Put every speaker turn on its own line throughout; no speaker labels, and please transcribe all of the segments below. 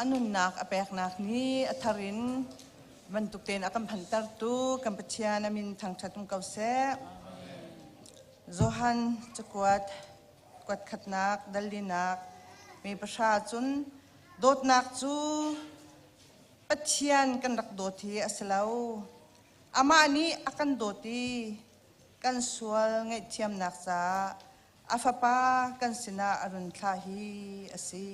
A nunnak a peknak nih a thar in bantuk tein a kan phantertu kan Pathian a min thangṭhat um ko seh. Johan cakuat kuat khatnak dallinak mi pahra cun dawtnak cu Pathian kan rak dawt hi a si lo. Amah nih a kan dawt i kan sual ngaihthiamnak caah a fapa kan sinah a run thlah hi a si.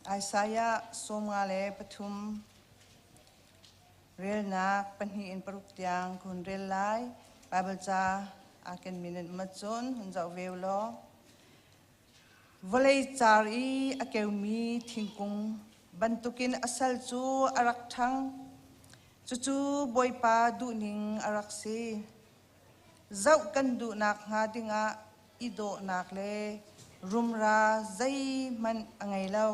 Isaiah 53 relnak pahnih in paruk tiang ka hun rel lai. Bible ca aa kenmi nan um ahcun hun zoh ve u law. Vawlei car i a keumi thingkung bantukin a sal cu a rak ṭhang. Cucu Bawipa duhning a rak si. Zoh kan duhnak hnga dingah i dawhnak le rumra zeihmanh a ngei lo.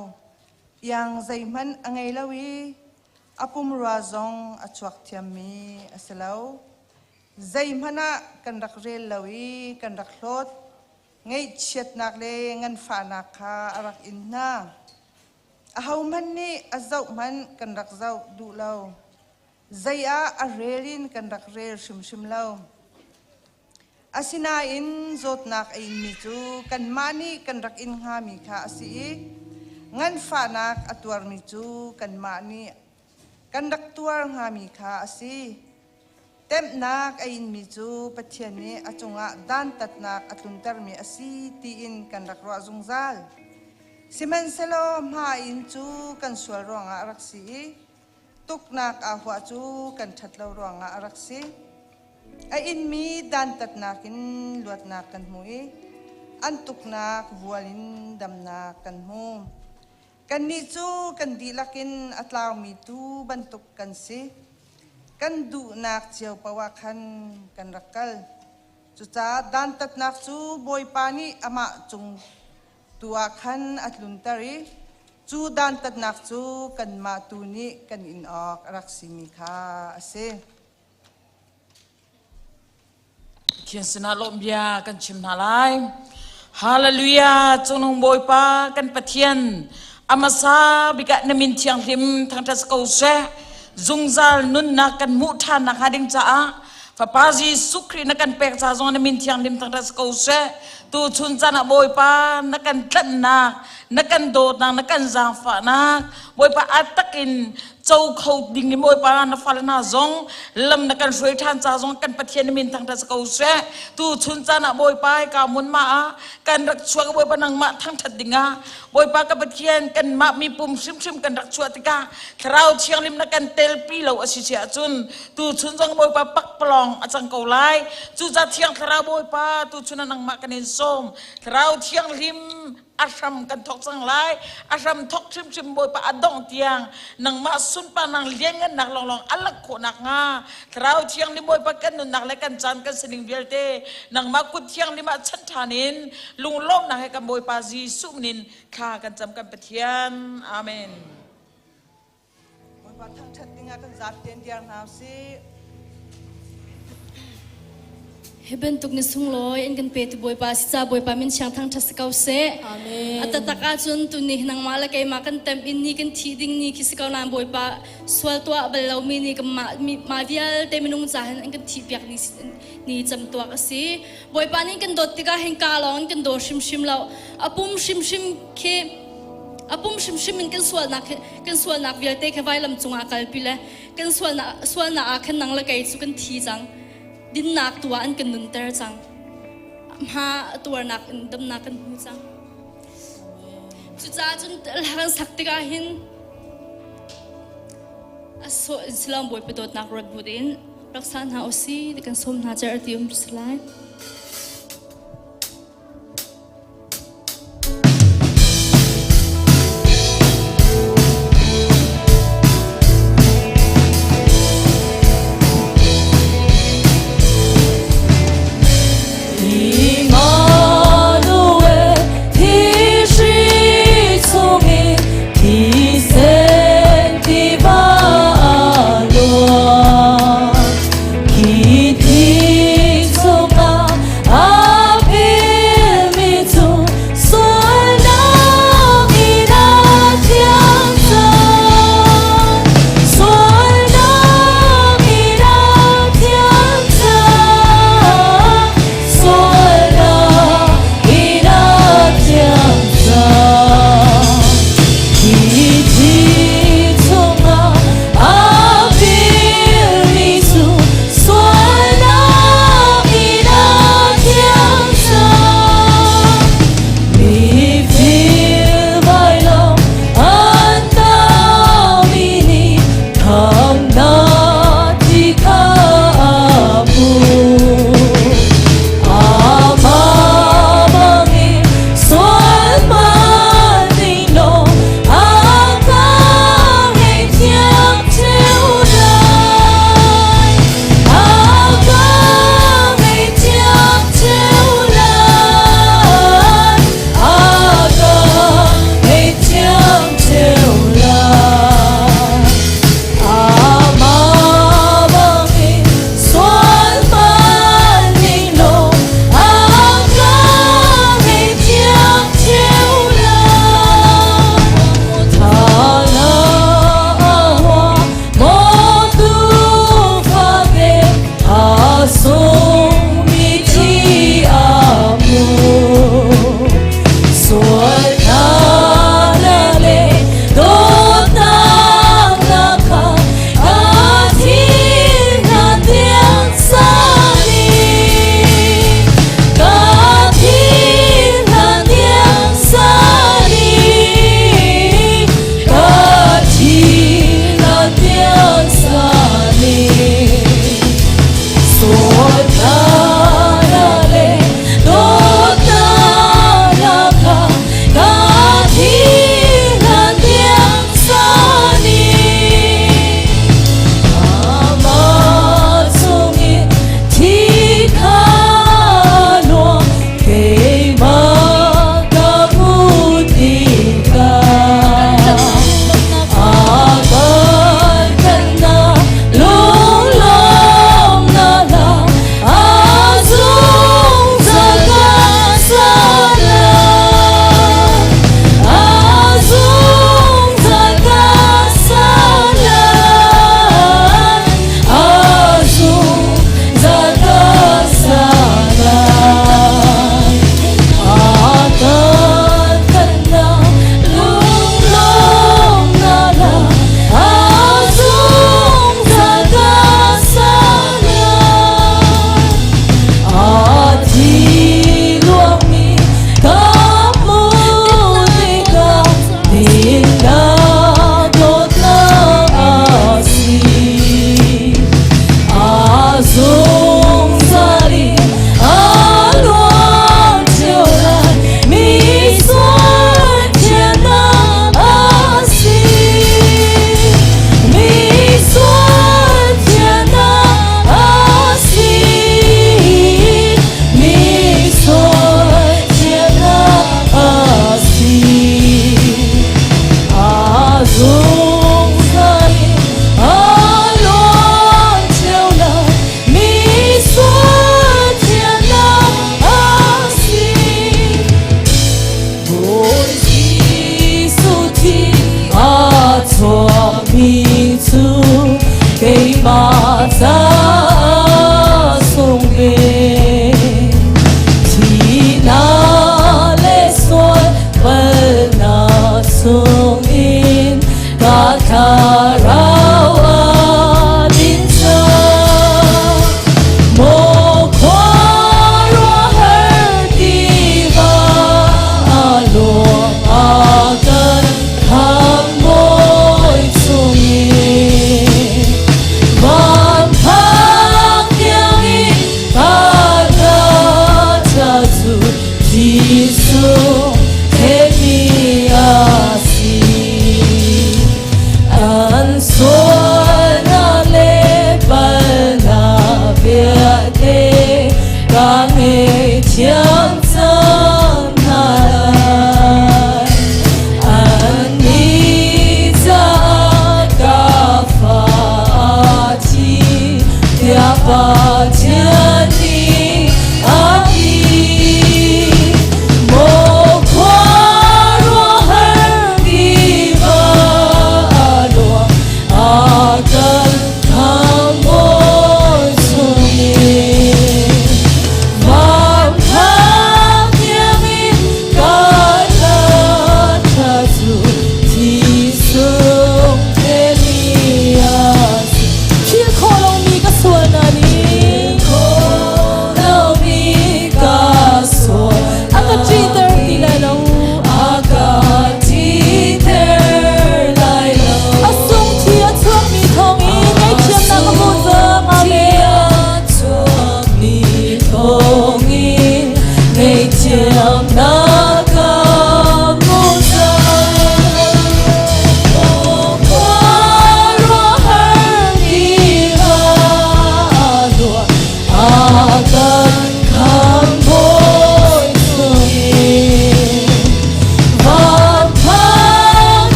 Iang zeihmanh a ngei lo i a pumrua zong a chuak thiammi a si lo. Zeihmanh ah kan rak rel lo i kan rak hlawt. Ngaihchiatnak le nganfahnak kha a rak in hna. Ahohmanh nih a zohhmanh kan rak zoh duh lo. Zei ah a rel in kan rak rel hrimhrim lo. Asinain zawtnak a inmi cu kanmah nih kan rak in hngami kha a si i nganfahnak a tuarmi cu kanmah nih kan rak tuar hngami kha a si. Temhnak a inmi cu Pathian nih a cungah dantatnak a tluntermi a si tiin kan rak ruah zungzal. Sihmanhsehlaw hma in cu kan sual ruangah a rak si i tuknak aa huah cu kan ṭhat lo ruangah a rak si. A inmi dantatnak in luatnak kan hmu i an tuknak vual in damnak kan hmu. Kannih cu kan dihlak in a tlaumi tuu bantuk kan si. Kan duhnak cio paoh ah khan kan rak kal. Cucaah dantatnak cu Bawipa nih amah cung tu ah khan a tlunter i cu dantatnak cu kanmah tu nih kan in awk a rak simi kha a si.
Pathian sinah lawm bia kan chim hna lai. Hallelujah! Cungnung Bawipa kan Pathian, amasa bikah na min thianghlim thangṭhat ko seh. Zungzal nunnak kan hmuh ṭhan nakhnga ding caah Fapa Jesuh Khrih na kan pek ca zong na min thianghlim thangṭhat ko seh. Tu chun caan ah Bawipa na kan tlanhnak, na kan dawtnak, na kan zaangfahnak, Bawipa a takin co kho ding in Bawipa na fale hna zong lam na kan hruai ṭhan ca zong kan Pathian na min thangṭhat ko seh. Tu chun caan ah Bawipa hika hmun ma ah kan rak chuak Bawipa nangmah thangṭhat dingah Bawipa ka Pathian kanmah mipum hrimhrim kan rak chuah tikah Thlarau Thianghlim na kan telpi lo a si si ahcun tu chun zong Bawipa pakpalawng a cang ko lai. Cucaah Thiang Thlarau Bawipa tu chun ah nangmah kan in sawm. Thlarau Thianghlim a hram kan thawk cang lai a hram thawk hrimhrim bawipa a dongh tiang nangmah sunparnak lianngannak lawnglawng a lak khawh nakhnga thlarau thianghlim bawipa kan nunnak le kan caan kan sining vialte nangmah kut thianghlim ah chan ṭhan in lunglawmnak he kan bawipa Jesuh min in thla kan cam kan Pathian amen
Bawipa thangṭhat dingah kan zapi in dir hna usih.
Hi bantuk ni sunglawi in kan petu Bawipa si ca Bawipa min chiang thangṭhat si ko seh.
Amen.
A taktak ahcun tuni nangmah le keimah kan temh in ni kan thih ding ni khi si ko nain Bawipa sual tuah bal lomi ni kanmah mah vialte minung ca hin an kan thih piak ni ni camtuak a si. Bawipa nih kan dawt tikah hin ka lawng in kan daw hrimhrim lo. A pum hrimhrim khi a pum hrimhrim in kan sualnak kan sualnak vialte kha vailam cungah kalpi le kan sualnak sualnak ah khan nang le kei cu kan thi cang dinnak tu ah an kan nunter cang hma tuarnak in damnak kan hmu cang cucaah cun kan sak tikah hin a sawh in silang bawipa dawtnak ruat bu in raksa hna usi ti kan sawm hna cer ti um si lai
Immanuel thihri chungin thisen tiva a luang. Khi thi chungah a.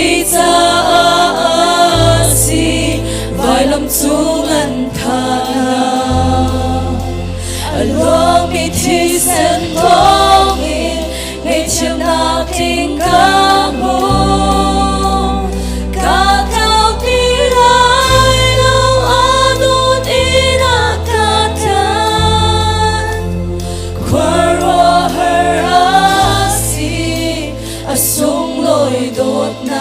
Kei caah a si vailam cung an thahnak. A luangmi thisen thawngin ngaihthiamnak tling ka hmu. Ka tlau ti lai lo a dawt in a ka tlanh. Khuaruahhar a si a sunglawi dawtnak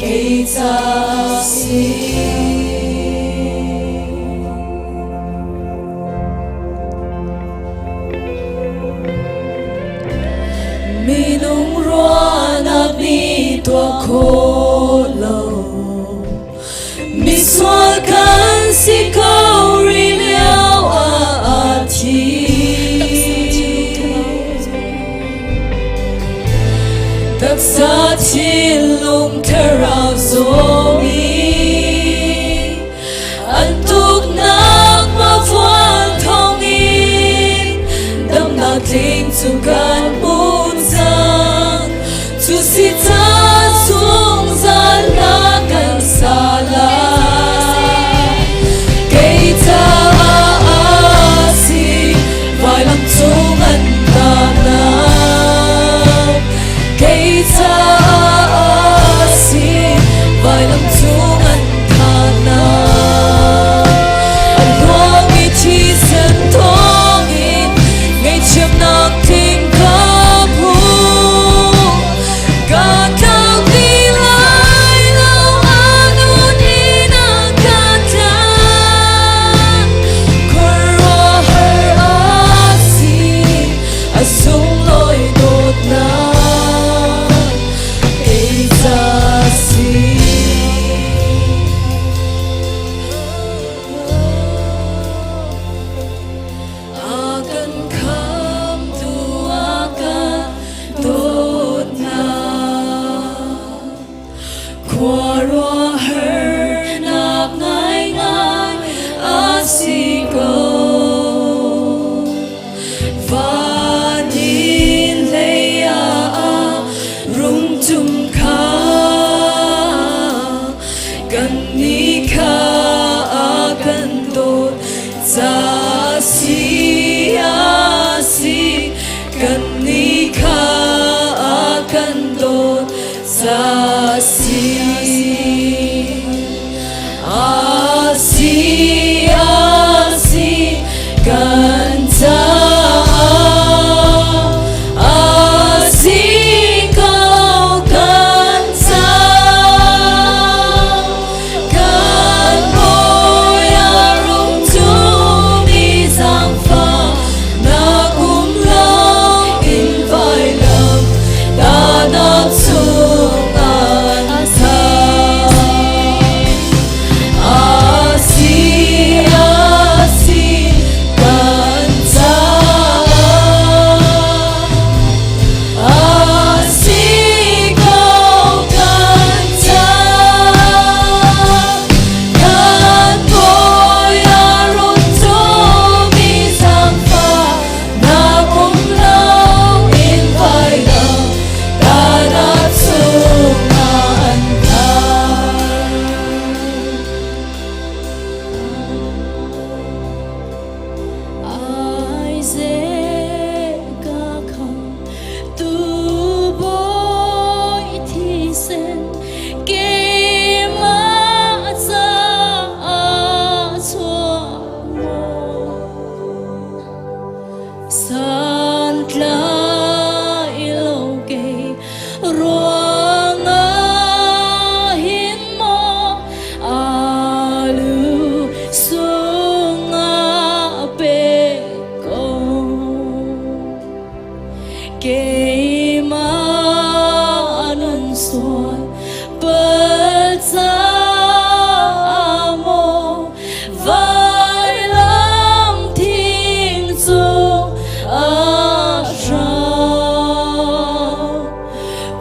kei ca si. Minung ruahnak nih tuah khawh lo misual kan si ko rih lio ah a thi. Taksa thinlung thlarau zawng i An tuknak mavuan thawngin damnak tling cu kan hmu cang. Cu si ca zungzal na kan sa lai. Kei caah a si vailam cung an tahnak. Kei caah a si vailam cung an thahnak. A luang i thisen thawngin ngaihthiamnak tling ka hmu. Ka tlak ti lai lo a nun in a ka tlak. Khuaruahhar a si a sunglawi dawtnak kei ca si. A kan khamtu a kan dawtnak khuaruahharnak ngaingai a si ko. Van in hlei ah rung tum kha kannih kha a kan dawt ca si a si kannih kha a kan dawt ca si a si a si kan caah a si ko kan caah kan bawi a rung cumi zaangfah nak um lo in vailam tahnak chungah an thah. A si a si kan caah a si ko kan caah kan bawi a rung cumi zaangfah nak um lo in vailam tahnak chungah an thah.
Isaac ka kham tu bawi thisen keimah caah chuah maw santlai lo kei ruangah hin maw alu sungah pek ko keimah nun sual pal caah maw vailam thing cung a hram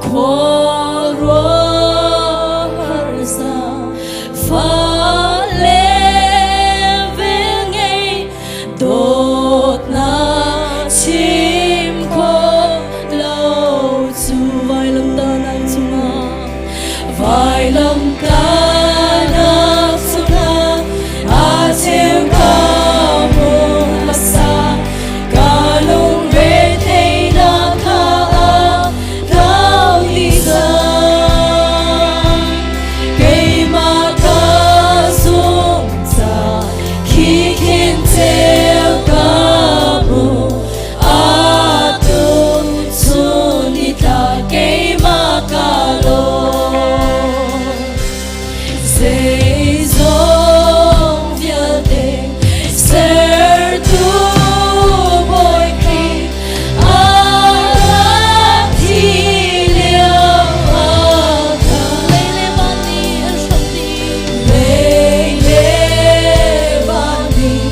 khuaruahhar fale vel ngei dawtnak chim khawh lo cu vailam tahnak
Vailamtahnak cungah aa cheu ka hmu hmasa. Ka lungretheihnak kha a tlau dih cang. Keimah ka zumh ca khi khin ceu ka hmu. Atu chun ni tla keimah ka lawm. Zeizong vialte sertu Bawi Khrih a rak thi lio ah khan
Lei le van nih an hrawm dih.
Lei le van nih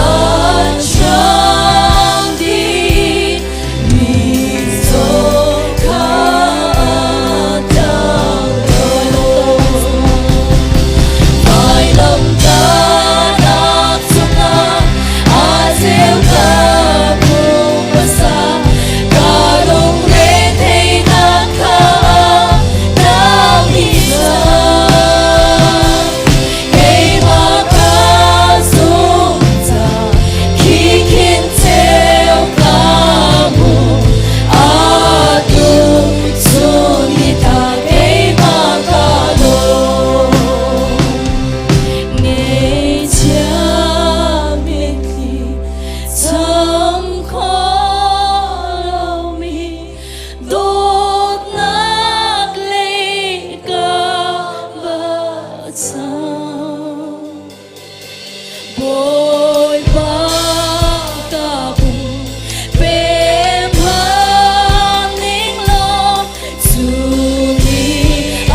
an hram dih. Mitcaw kha a tlau lo. Vailamtahnak cungah aa cheu ka hmu hmasa. Ka lungretheihnak kha a tlau dih cang. Keimah ka zumh ca khi khin ceu ka hmu. Atu chun ni tla keimah ka lawm. Ngeihchia mitthli cham khawh lomi dawtnak lei ka va cang. Bawipa ka pum pe hmanh ning law cu nih a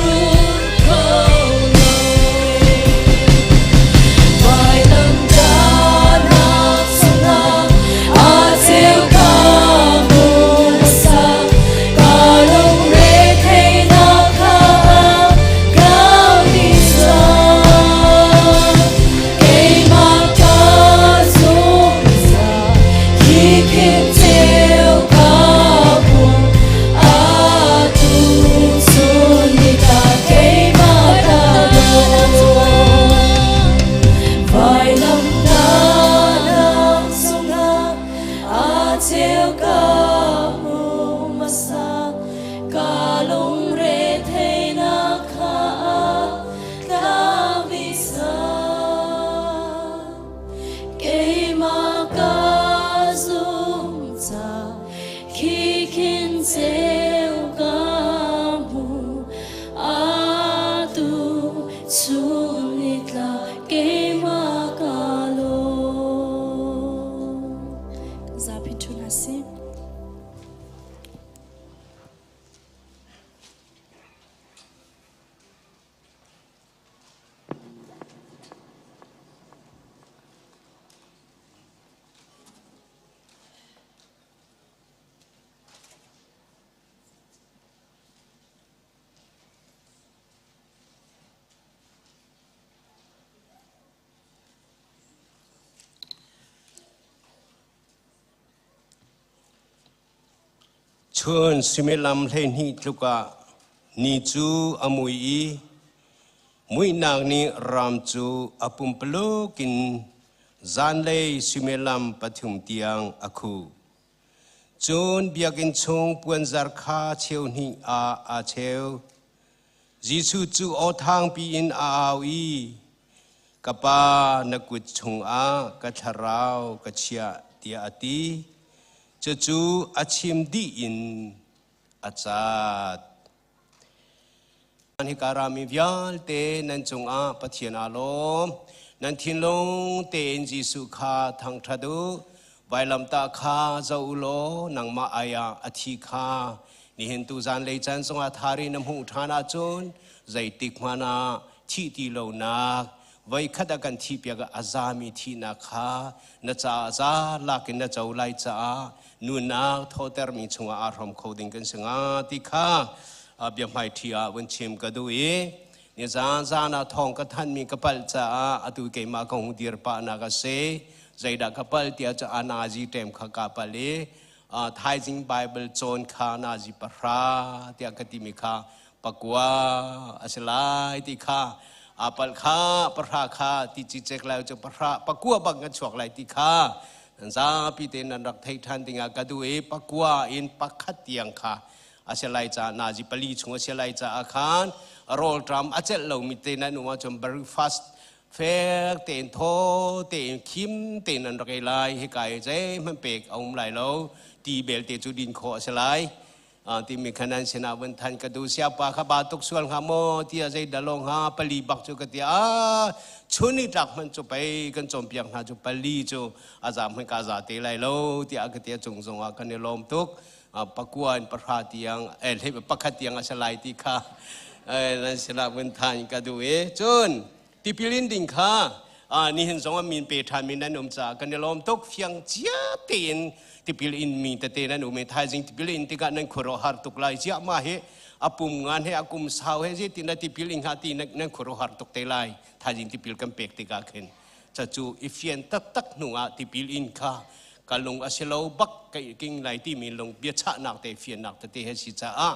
rul kho lo. Vailamtahnak cungah aa cheu ka hmu hmasa. Ka lungretheihnak kha a tlau dih cang. Keimah ka zumh ca khi khin ceu ka hmu. Atu chun ni tla keimah ka lawm. Vailamtahnak cungah aa cheu ka hmu hmasa. Ka lungretheihnak kha a tlau dih cang. Keimah ka zumh ca khi khin ceu ka hmu. Atu chun ni tla keimah ka lawm.
Zapi ṭhu hna sih.
Chun suimilam 12 tluk ah ni cu a mui i muihnak nih ram cu a pumpaluk in zanlei suimilam 3 tiang a khuh. Cun biakinn chung puanzar kha cheu hnih ah aa cheu. Jesuh cu aw thangpi in a au i, Ka Pa, na kut chungah ka thlarau ka chiah, tiah a ti. Cucu a chim dih in a cat. Hika rami vialte nan cungah Pathian aa lawm. Nan thinlung tein Jesuh kha thangṭhat u. Vailamtah kha zoh u law nangmah ai ah a thi kha nihin tu zanlei caan zongah thari na hmuh ṭhan ahcun zeitik hmanh ah thih ti lonak voikhat a kan thihpiak ah a zami thihnak kha na caah za lakin na co lai caah nunnak thawtermi chungah aa hrawm kho ding kan si hnga ti kha biahmaiṭhi ah vun chim ka duh i nizan zan ah thawng ka thanmi ka palh caah atu keimah ka hung dir pahnak a si. Zeidah ka palh tiah cu anazi ṭem kha ka palh i thaizing Bible cawn kha nazi 10 tiah ka timi kha Pakua a si lai ti kha apal kha pahra kha ti cicek lai cu pahra pakua bak kan chuak lai ti kha nan zapi te nan rak thei ṭhan dingah ka duh i pakua in pakhat tiang kha a si lai ca nazi pali chung a si lai caah khan rawlṭam a celh lomi te nan um ahcun breakfast fek tein thaw tein khim tein nan rak ei lai. Hika i zeihmanh pek a um lai lo, ti belte cu din khawh a si lai timi khan an sinah vun than ka duh. Siapa kha ba tuk sual hnga maw tiah zei dah lo hnga pali bak cu ka ti a chun i tlak hmanh cu pei kan cawnpiak hna cu pali cu a za hmanh ka za te lai lo tiah ka ti. A cung zongah kan i lawm tuk. Pakua in pahra tiang eh pakhat tiang a si lai ti kha nan sinah vun than ka duh i cun tipil in ding kha nihin zong ah min pe ṭhan mi nan um caah kan i lawm tuk. Fiang cia tein tipil in mi tete nan um i thaizing tipil in tikah nan khuaruahhar tuk lai. Ziah mah hi a pum ngan he a kum sau he zeitin dah tipil in hnga ti nan khuaruahhar tuk te lai. Thaizing tipil kan pek tikah khin cacu i fian taktak hnu ah tipil in kha ka lung a si lo bak ka king lai timi lung biachahnak te fiannak tete he si caah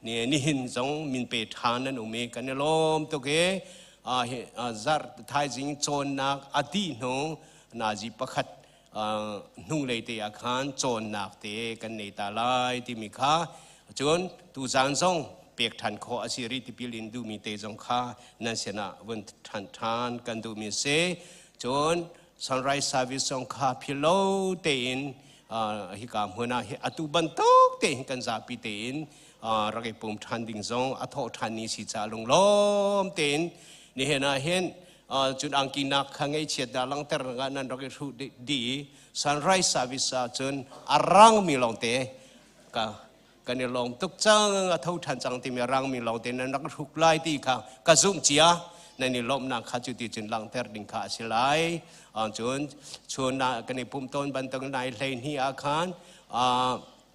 nihin zong min pe ṭhan nan um i kan i lawm tuk i zarh thaizing cawnnak a dih hnu nazi pakhat hnunglei te ah khan cawnnak te kan nei ta lai timi kha, cun tuzaan zong pek ṭhan khawh a si rih. Tipil in duhmi te zong kha nan sinah vun ṭhan ṭhan kan duhmi a si. Cun sunrise service zong kha philo tein hika hmun ah atu bantuk tein kan zapi tein rak i pum ṭhan ding zong a thawh ṭhan ni si ca lunglawm tein nihin ah hin cun angki nak kha ngaihchiat dah langhter ah nan rak i hruh dih i sunrise service ah cun a rangmi lawngte ka kan i lawm tuk cang, a tho ṭhan cang timi a rangmi lawngte nan rak hruk lai ti kha ka zumh cia. Nan i lawmhnak kha cu ti cun langhter ding kha a si lai. Cun chun ah kan i pumh tawn bantuk nai 12 ah khan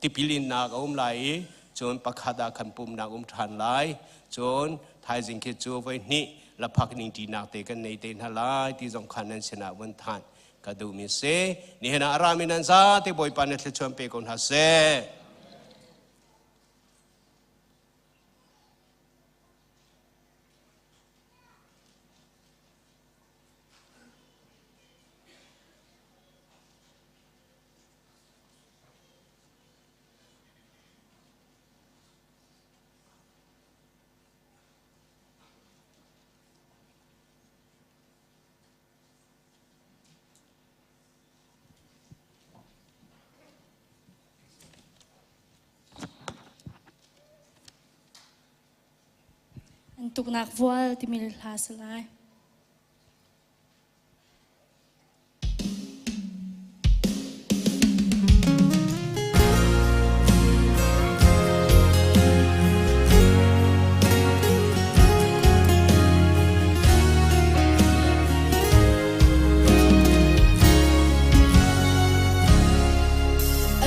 tipil innak a um lai i cun pakhat ah khan pumhnak um ṭhan lai. Cun thaizing khi cu voi hnih laphak ning ṭinak te kan nei te hna lai ti zong khan nan sinah vun than ka duhmi si. Nihin ah a rami nan zate Bawipa nih thluachuan pe ko hna seh.
An tuknak vual timi hla si lai.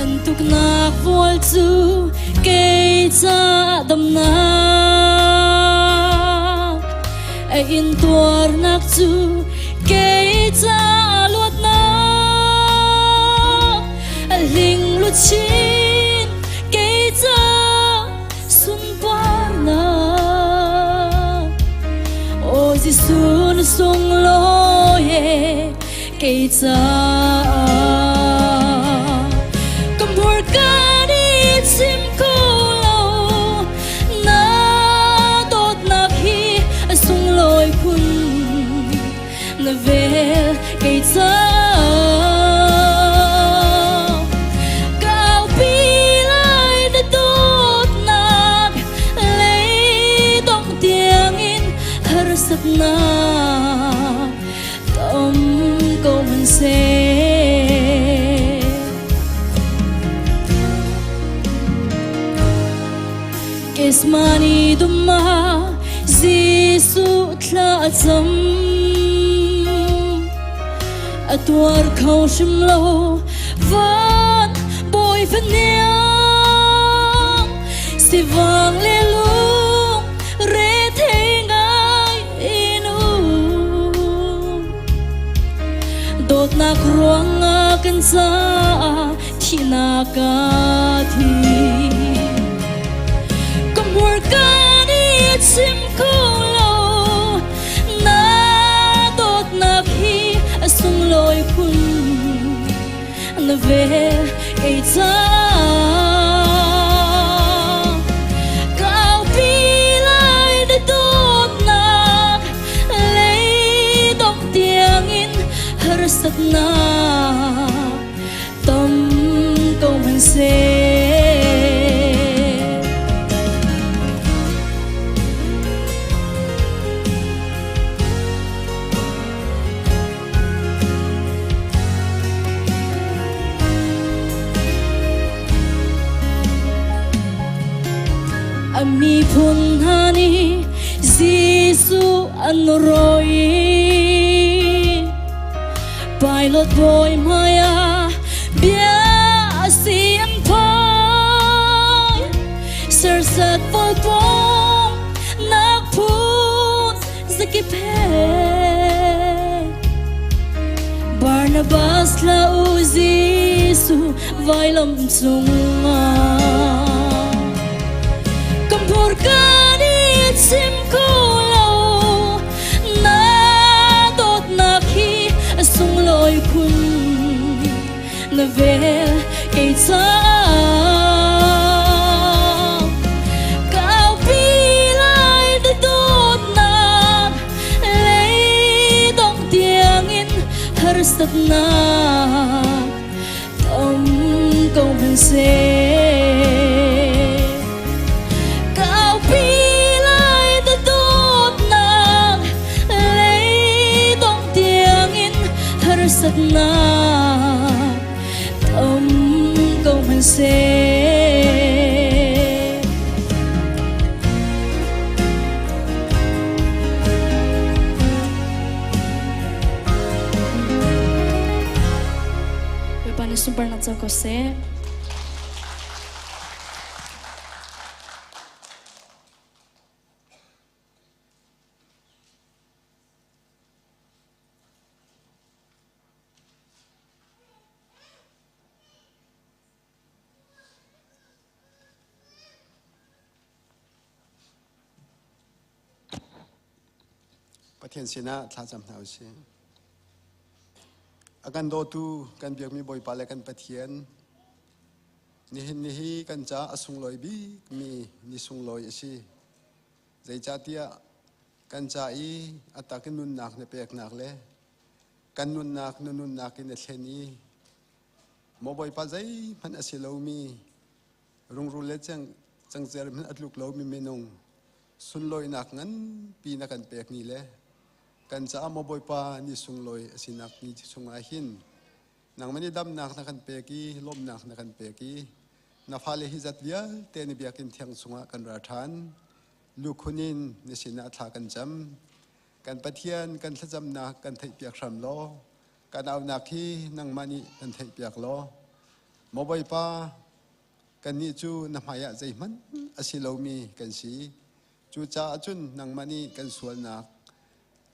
An tuknak vual cu kei ca damnak, a intuarnak cu kei ca luatnak, a hling luchin kei ca sunparnak. Aw Jesuh na sunglawi kei caah ka hmurka nih chim kho lo na dawtnak hi a sunglawi khun, na vel kei caah ka aupi lai na dawtnak leidong tiangin, harsatnak tam ko hmanhseh. Kesmani duma Jesuh thla a cam, a tuar kho hrim lo van bawi fahniang sivang le lung rethei ngai in um, dawtnak ruangah kan caah thihnak a thi. Ka hmurka nih
chim kho lo na dawtnak hi a sunglawi khun na vel kei caah ka aupi lai na dawtnak leidong tiangin harsatnak tam ko hmanhseh. A miphun hna nih Jesuh an rawi. Pilot bawi hmaiah bia a si an phai. Sersat volpong nak phun zakip he. Barnabas la u Jesuh vailam cungah. Kampur kan i chim kho lo na dawtnak hi a sunglawi khun na vel kei caah ka aupi lai na dawtnak leidong tiangin harsatnak tam ko hmanhseh ka aupi lai na dawtnak leidong tiangin harsatnak tam ko hmanhseh. Bawipa nih sunparnak co ko seh.
Pathian sinah thlacam hna usih. A kan dawtu kan biakmi Bawipa le kan Pathian, nihin ni hi kan caah a sunglawi bikmi ni sunglawi a si. Zeicahtiah kan ca i a tak in nunnak na peknak le kan nunnak na nunnak in na thlen i maw Bawipa zeihmanh a si lomi rungrul le cangcer hmanh a tluk lomi minung sunlawinak nganpi na kan pek ni le kan caah maw Bawipa ni sunglawi a sinak ni chungah hin nangmah nih damnak na kan pek i lawmhnak na kan pek i na fale hi zat vialte na biakinn thiang chungah kan ra ṭhan lukhun in na sinah thla kan cam kan Pathian kan thlacamnak kan theihpiak hram law kan aunak hi nangmah nih kan theihpiak law maw Bawipa kannih cu na hmaiah zeihmanh a si lomi kan si. Cucaah cun nangmah nih kan sualnak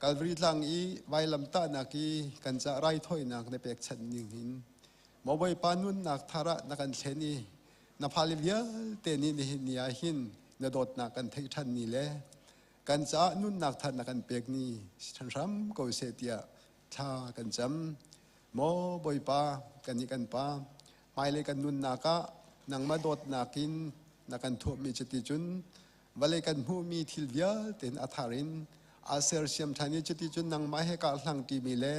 Kalvari tlang i vailamtahnak i kan ca raithawinak na pekchanh ning hin maw Bawipa nunnak thar ah na kan thlen i na fale vialte nih nihin ni ah hin na dawtnak kan theih ṭhan ni le kan caah nunnak thar na kan pek ni si ṭhan hram ko seh tiah thla kan cam. Maw Bawipa, kannih kan Pa, hmailei kan nunnak ah nangmah dawtnak in na kan thuahmi cuti cun vawlei kan hmuhmi thil vialte in a thar in aa sersiam ṭhan i cuti cun nangmah he kaa hlang ṭimi le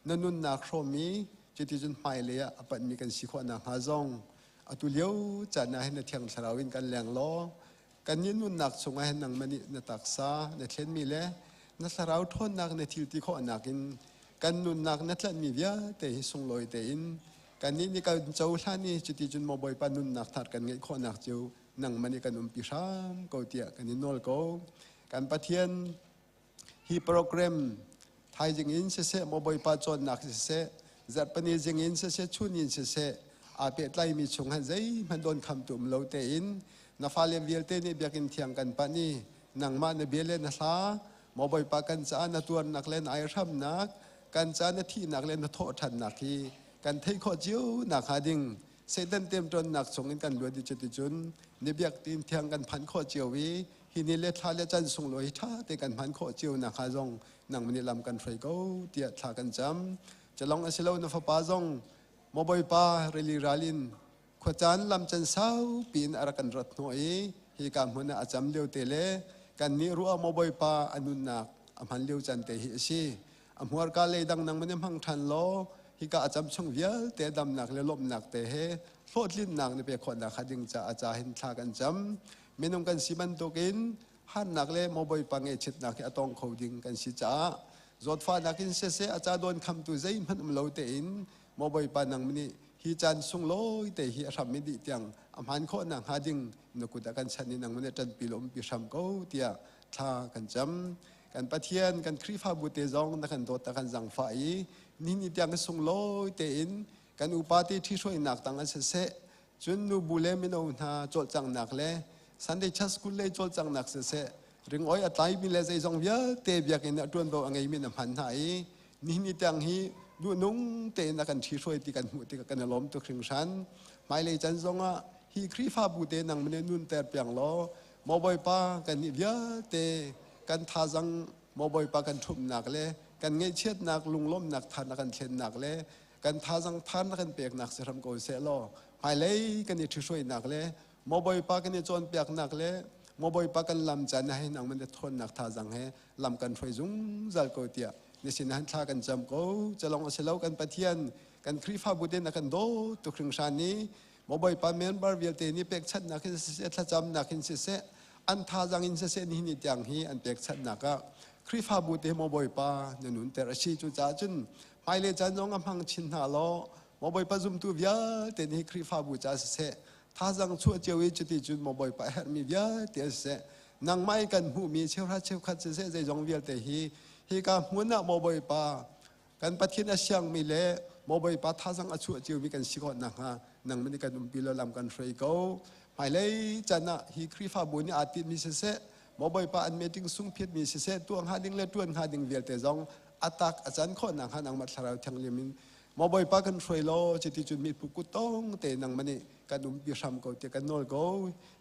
na nunnak hrawmmi cuti cun hmailei ah a panhmi kan si khawh nakhnga zong atu lio caan ah hin na Thiang Thlarau in kan leng law kannih nunnak chungah hin nangmah nih na taksa na thlenmi le na thlarau ṭhawnnak na thil ti khawhnak in kan nunnak na tlanhmi vialte hi sunglawi tein kannih nih kan cohlan i cuti cun maw Bawipa nunnak thar kan ngeih khawhnak cu nangmah nih kan umpi hram ko tiah kan in nawl ko. Kan Pathian hi program thaizing in siseh maw Bawipa cawnnak siseh zarhpani zing in siseh chun in siseh aa pehtlaimi chung han zeihmanh dawn khamtu um lo tein na fale vialte nih biakinn thiang kan panh i nangmah na bia le na hla maw Bawipa kan caah na tuarnak le na aihramnak kan caah na thihnak le na thawhṭhannak hi kan theih khawh cio nak hnga ding Satan temṭawnnak chungin kan luat i cuticun ni biakinn thiang kan phanh khawh cio i. Hi ni le thla le chan sunglawi hi ṭha te kan hman khawh cio nakhnga zong nangmah nih lam kan hruai ko tiah thla kan cam. Calong a si lo na fapa zong maw Bawipa rili ral in khuacaan lam can saupi in a rak kan rat hnawh i hika hmun ah a cam lio te le kan nih ruah maw Bawipa a nunnak a hman lio can te hi a si. A hmuarka lei dang nang man i hmang ṭhan law hika a cam chung vialte damnak le lawmhnak te he hlawhtlinnak na pek khawhnak hnga ding caah ca hin thla kan cam. Minung kan si bantukin harnak le maw Bawipa ngaihchiatnak hi a tong kho ding kan si caah zawtfahnak in siseh a ca dawn khamtu zeihmanh um lo tein maw Bawipa nang nih hi caan sunglawi te hi a hram i dih tiang a hmaan khawh nakhnga ding na kut ah kan chanh i nang nih ṭanpi law umpi hram ko tiah thla kan cam. Kan Pathian kan Khrihfabu te zong na kan dawt na kan zangfah i ni ni tiang sunglawi tein kan upa te ṭhihruainak tang an siseh cun nubu le mino hna cawlcanghnak le Sunday Church School lei cawlcanghnak siseh ringoi a tlaimi le zeizong vialte biakinn ah ṭuanvo a ngeimi na hman hna i nihin ni tiang hi duhnung tein a kan ṭhihruai ti kan hmuh tikah kan i lawm tuk hringhran. Hmailei caan zongah hi Khrihfabu te nang mene nunter piang law maw Bawipa kan nih vialte kan thazang maw Bawipa kan ṭhumhnak le kan ngaihchiatnak lunglawmhnak thar na kan thlennak le kan thazang thar na kan peknak si hram ko seh law hmailei kan i ṭhihruainak le maw Bawipa kan i cawnpiaknak le maw Bawipa kan lam caan na hei nang man thawnnak thazang he lam kan hruai zungzal ko tiah na sin han thla kan cam ko calong a si lo kan Pathian kan Khrihfabu te na kan daw tuk hringhran ni maw Bawipa member vialte nih pekchanhnak in siseh thlacamnak in siseh an thazang in siseh nihin ni tiang hi an pekchanhnak ah Khrihfabu te maw Bawipa na nunter a si cucaah cun hmailei caan zong a hmang chin hna law maw Bawipa zumtu vialte nih Khrihfabu ca siseh thazang chuah cio i cuti cun maw Bawipa a herhmi vialte siseh nangmah i kan hmuhmi cheuhra cheukhat siseh zeizong vialte hi hika hmun ah maw Bawipa kan Pathian a siangmi le maw Bawipa thazang a chuah ciomi kan si khawh nakhnga nangmah nih kan umpi lo lam kan hruai ko hmailei caan ah hi Khrihfabu nih aa tinhmi siseh maw Bawipa an meeting sungphiatmi siseh tuah hnga ding le ṭuan hnga ding vialte zong a tak a can khawh nakhnga nangmah thlarau thianghlim in maw Bawipa kan hruai law cuti cun mi phu tong te nangmah nih kan umpi hram ko tiah kan nawl ko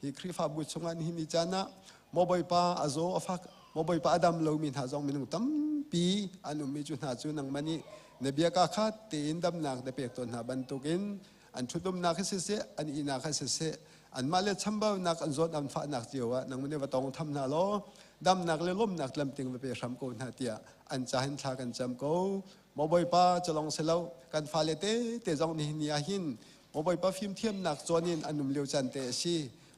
hi Khrihfabu chungah nihin ni caan ah maw Bawipa a zaw a fak maw Bawipa a dam lomi hna zong minung tampi an ummi cu hna cu nangmah nih na bia ka khat tein damnak na pek tawn hna bantukin an ṭhutumnak hi siseh an ihnak hi siseh anmah le chambaunak an zawt an fahnak cio ah nangmah nih va tong tham hna law damnak le lawmnak lamting va pe hram ko hna tiah an ca hin thla kan cam ko maw Bawipa calong si lo kan fale te te zong nihin ni ah hin maw Bawipa fimthiamnak cawn in an um lio caan te a si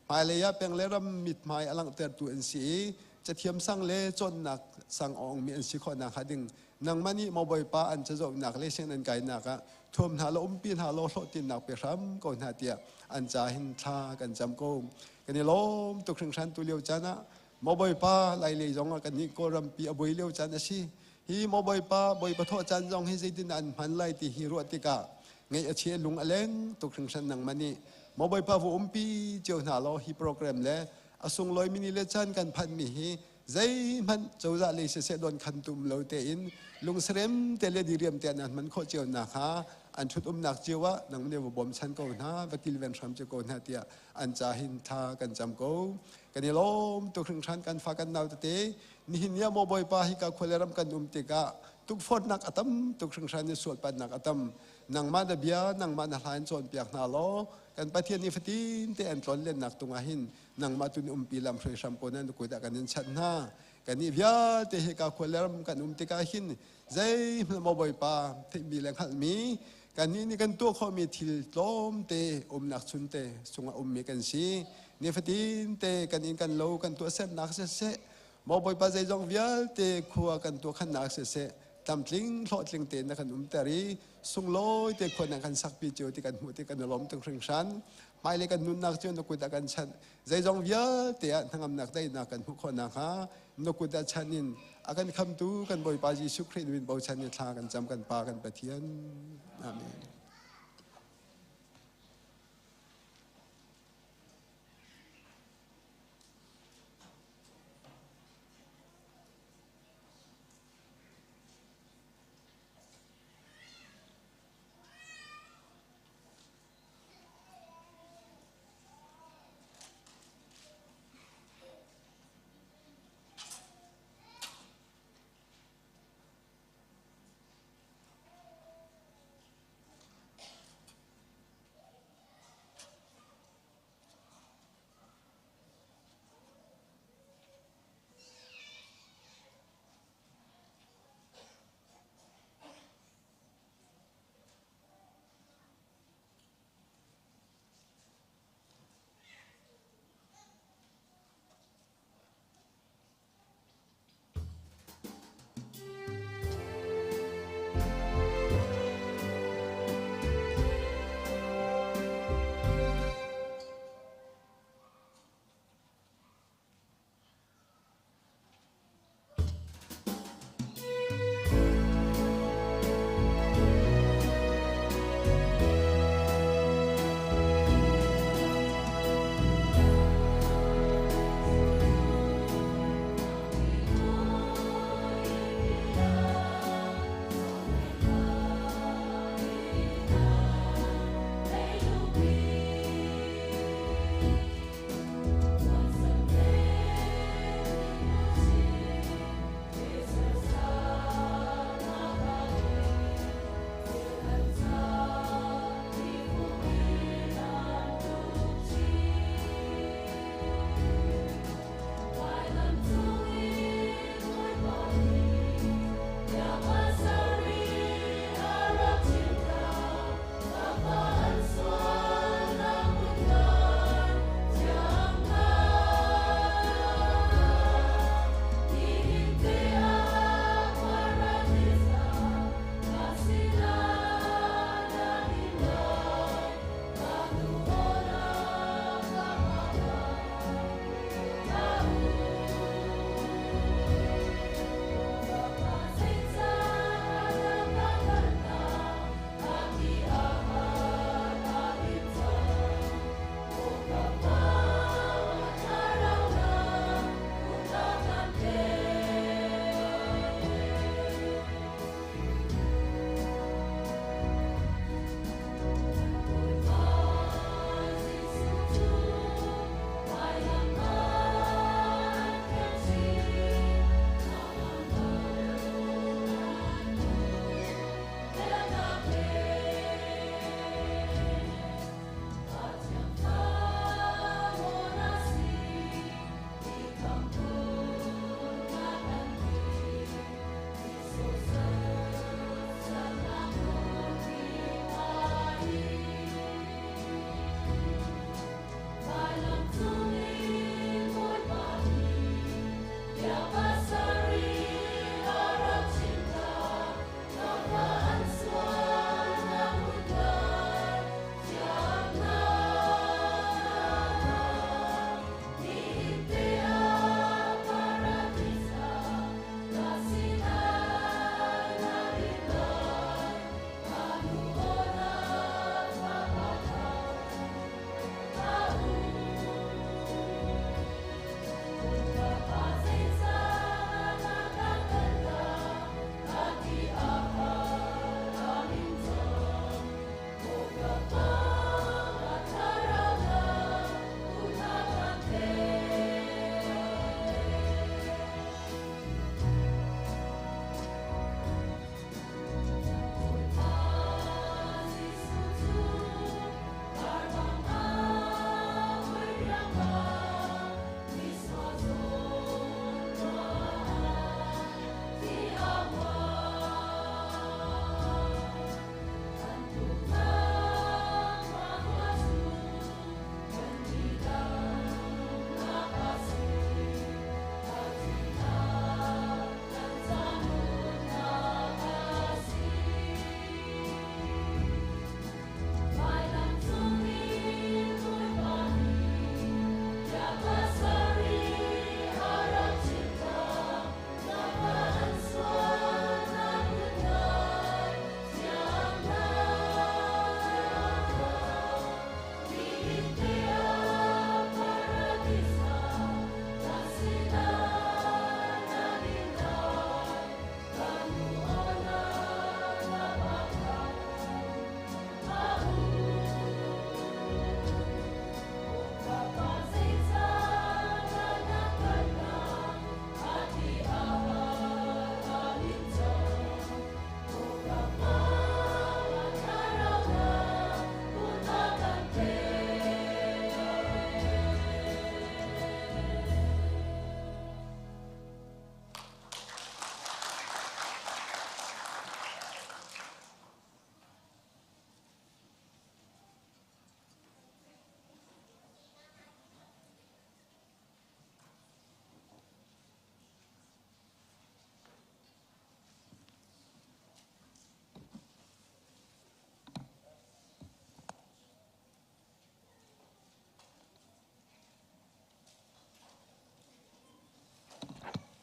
hmailei ah peng le ram mithmai a langhtertu an si i cathiam sang le cawnnak sang a ongmi an si khawh nakhnga ding nangmah nih maw Bawipa an cazohnak le sianginn an kainak ah thuam hna law umpi hna law hlawhtlinnak pe hram ko hna tiah an ca hin thla kan cam ko kan i lawm tuk hringhran tu lio caan ah maw Bawipa lailei zong ah kan nih Kawlrampi a buai lio caan a si hi maw Bawipa Bawipa thawh caan zong hi zeitin an hman lai ti hi ruah tikah ngaih a chia lung a leng tuk hringhran nangmah nih maw Bawipa vu umpi cio hna law hi program le a sunglawi mini le caan kan phanmi hi zeihmanh cozah lei siseh don khan tum lo tein lungserem te le diriam te an hman khawh cio nakhnga an ṭhut umnak cio ah nang nih va bawmchan ko hna va kilven hram cio ko hna tiah an ca hin tha kan cam ko kan i lawm tuk hringhran kan fa kan nau tete nihin ni ah maw bawipa hika khua le ram kan um tikah tukforhnak a tam tuk hringhran i sualpatnak a tam nangmah na bia nangmah na hla in cawnpiak hna law kan Pathian ni fatin te an tlon lennak tungah hin nangmah tu nih umpi lam hruai hram ko nan kut ah kan in chanh hna kannih vialte hika khua le ram kan um tikah hin zeihmanh maw Bawipa theihmi le hngalhmi kannih nih kan tuah khawhmi thil tlawmte umnak chunte chungah ummi kan si nifatin te kan inn kan lo kan tuahsernak siseh maw Bawipa zeizong vialte khua kan tuahkhannak siseh tlamtling hlawhtling tein na kan umter i sunglawi te khua na kan sakpi cio ti kan hmuh ti kan i lawm tuk hringhran hmailei kan nunnak cu na kut ah kan chanh zeizong vialte ah hnangamnak daihnak kan hmuh khawh nakhnga na kut ah chanh in a kan khamtu kan Bawipa Jesuh Khrih min bochan in thla kan cam kan Pa kan Pathian amen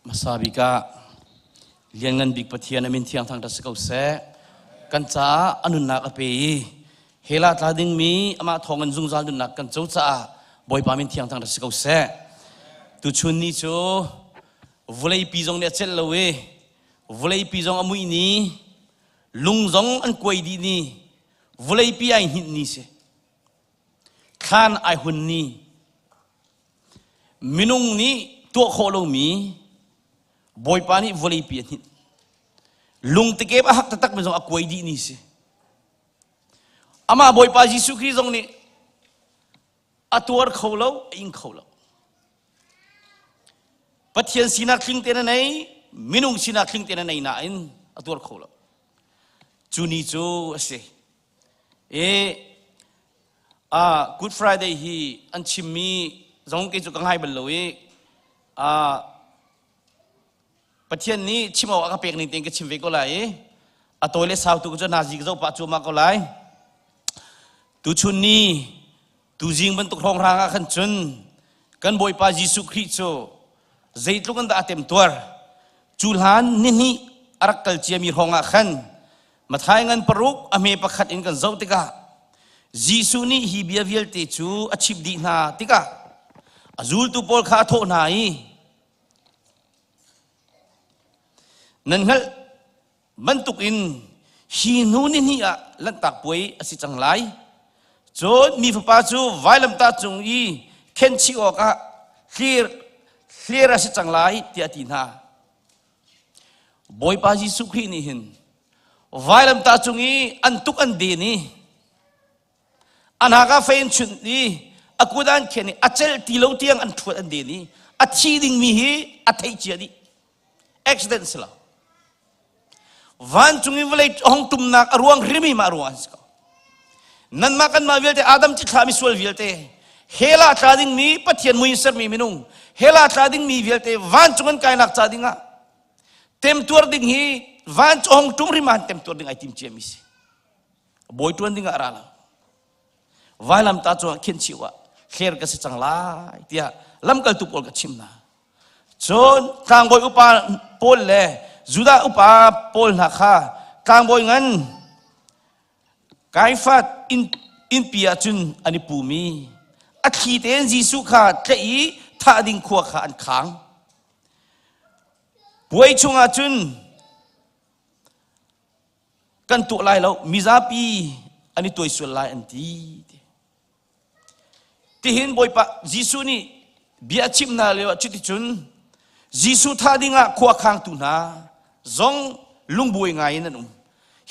Hmasa bik ah Lianngan Bik Pathian a min thiang thangṭhat si ko seh. Kan caah a nunnak a pe i hell ah tla dingmi amah thawngin zungzal nunnak kan co caah Bawipa min thiang thangṭhat si ko seh. Tuchun ni cu vawleipi zong nih a celh lo i vawleipi zong a muih ni, lung zong an kuai dih ni, vawleipi ai hninh ni si. Thlan ai hun ni, Minung nih tuah khawh lomi Bawipa nih vawleipi a hninh. Lungtikep a hak taktak mi zong a kuai dih ni si. Amah Bawipa Jesuh Khrih zong nih a tuar kho lo, a ing kho lo. Pathian sinak tling te na nei, minung sinak tling te na nei nain a tuar kho lo. Cu ni cu a si. E Ah, Good Friday hi an chimmi zong kei cu ka ngai bal lo i ah, Pathian nih chim awk a ka pek ning tein ka chim ve ko lai i a tawi le sau tu cu nazi ka zoh pah cuahmah ko lai. Tuchun ni tuzing bantuk hrawnghrang ah khan cun kan Bawipa Jesuh Khrih cu zeitluk in dah a temtuar. Cu hlan nihnih a rak kal ciami hrawng ah khan Matthai ngan paruk a hme pakhat in kan zoh tikah Jesuh nih hi bia vialte cu a chimh dih hna tikah a zultu pawl kha a thawh hna i nan hngalh bantukin hi hnu ni hnih ah Lanhtak Puai a si cang lai. Cun mi fapa cu vailamtah cung i khenchih awkah hlir hlir a si cang lai tiah a ti hna. Bawipa Jesuh Khrih nih hin vailamtah cung i an tuk an den i an haka fei an chunh i a kut an khen i a celh ti lo tiang an ṭhuat an den i a thi dingmi hi a theih cia dih accident si lo vancung i vawlei hong tumnak a ruang hrimi mah ruang an si ko nanmah kanmah vialte Adam cithlah misual vialte hell ah tla dingmi Pathian mui in sermi minung hell ah tla dingmi vialte vancung an kainak ca dingah temtuar ding hi vancung hong tum hrim ah temtuar ding ai tim ciami si bawi tuan ding ah ra lo vailam ta cungah khin chiu ah hler ka si cang lai tiah lamkaltu pawl ka chim hna Cun tlangbawi upa pawl le Judah upa pawl hna kha tlangbawi ngan Kaifat inn, innpi ah cun an i pum i a thli tein Jesuh kha tlaih i thah ding khua kha an khang. Puai chungah cun kan tuah lai lo, mizapi an i tuai sual lai an ti. Tihin Bawipa Jesuh nih bia a chimh hna lioah cuticun Jesuh thah dingah khua khangtu hna zong lungbuai ngai in an um.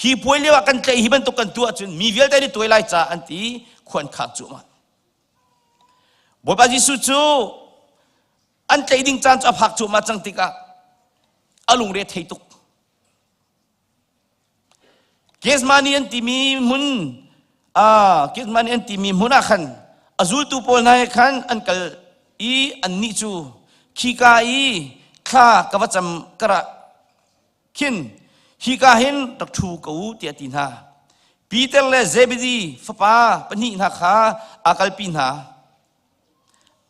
Hi puai lioah kan tlaih hi bantuk kan tuah cun mi vialte nih tuai lai ca an ti khua an khang cuahmah. Bawipa Jesuh cu an tlaih ding caan cu a phak cuahmah cang tikah a lungre thei tuk. Gethsemane an timi hmun ah Gethsemane an timi hmun ah khan a zultu pawl hna he khan an kal i annih cu khika i thla ka va cam karah khin hika hin rak ṭhu ko u tiah a ti hna. Peter le Zebedi fapa pahnih hna kha aa kalpi hna.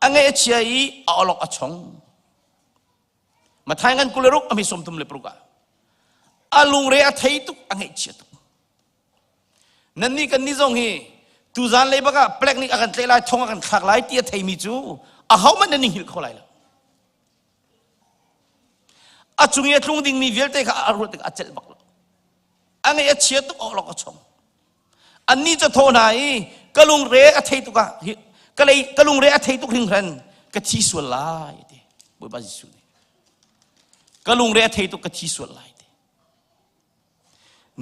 A ngaih a chia i a awlok a chong. Mathai ngan 26 a mi 36 ah a lungre a thei tuk a ngaihchia tuk nannih kan ni zong hi tuzan lei bak ah plek nih a kan tlaih lai thong a kan thlak lai ti a theimi cu a ho hmanh nan i hngilh kho lai lo a cung i a tlung dingmi vialte kha a ruat tik a celh bak lo a ngaih a chia tuk awlok a chong annih cu thaw hna i ka lungre a thei tuk ah ka lei ka lungre a thei tuk hringhran ka thi sual lai ti Bawipa Jesuh nih ka lungre a thei tuk ka thi sual lai ti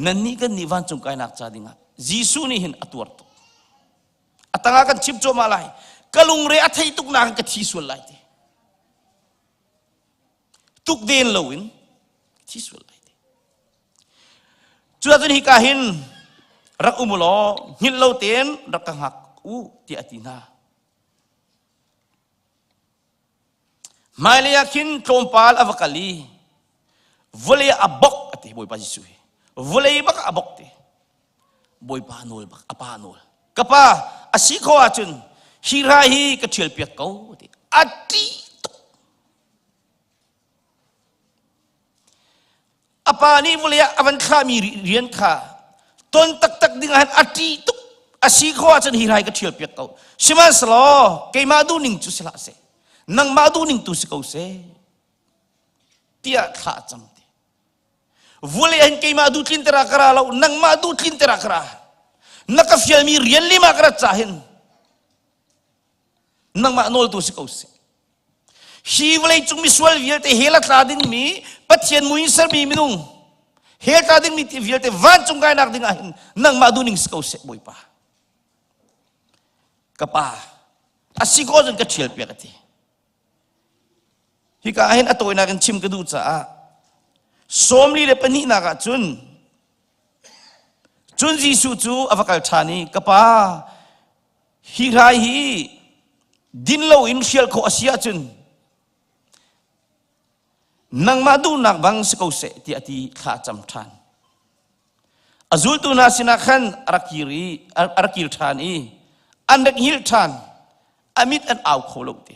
nannih kan nih vancung kainak ca dingah Jesuh nih hin a tuar tuk a tangah kan chim cuahmah lai ka lungre a thei tuk nak ka thi sual lai ti tuk den loin thi sual lai ti Cuahcun hika hin rak um u law hngilh lo tein rak ka hngak u tiah a ti hna. Hmailei ah khin tlawmpal a va kal i vawlei ah a bok a ti Bawipa Jesuh hi. Vawlei bak ah a bok ti. Bawipa nawl bak a pa nawl. Ka pa a si khawh ahcun hi rai hi ka ṭhial piak ko ti. A ṭih tuk. Pa nih vawlei ah a van thlahmi rian kha ton taktak ding ah hin a ṭih tuk. A si khawh ahcun hi rai ka ṭhial piak ko. Sihmanhsehlaw keimah duhning cu si hlah seh, nangmah duhning tu si ko seh, tiah thla a cam ti. Vawlei ah hin keimah duh tlinter ah ka ra lo, nangmah duh tlinter ah ka ra. Na ka fialmi rian lima ka rat cah hin nangmah nawltu si ko seh. Hi vawleicung misual vialte hell a tla dingmi Pathian mui in sermi minung hell tla dingmi ti vialte vancung kainak ding ah hin nangmah duhning si ko seh Bawipa. Ka pa, a si ko cun ka ṭhial piak a ti. Hika ah hin a tawinak in chim ka duh caah 42nak ah cun cun Jesuh cu a va kal ṭhan i ka pa Hi hrai hi din loin hrial khawh a si ahcun nangmah duhnak bang si ko seh tiah a ti thla a cam ṭhan. A zultu hna sinah khan a rak kir i a rak kir ṭhan i an rak hngilh ṭhan. A mit an au kho lo ti.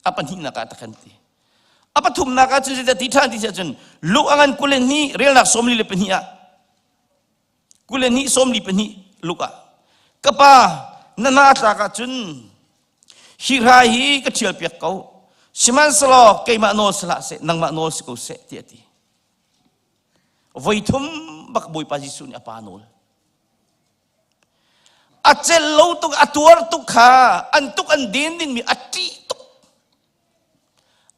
A pahnihnak ah takhan ti. A pathumnak ah cun zeidah ti ṭhan ti si ahcun Luke a ngan 22 relnak 42 ah 22 42 Luke ah ka pa na hna tlak ahcun hi hrai hi ka ṭhial piak ko sihmanhsehlaw keimah nawl si hlah seh nangmah nawl si ko seh tiah a ti voi thum bak Bawipa Jesuh nih a pa nawl a celh lo tuk a tuar tuk kha an tuk an den dingmi a ṭih tuk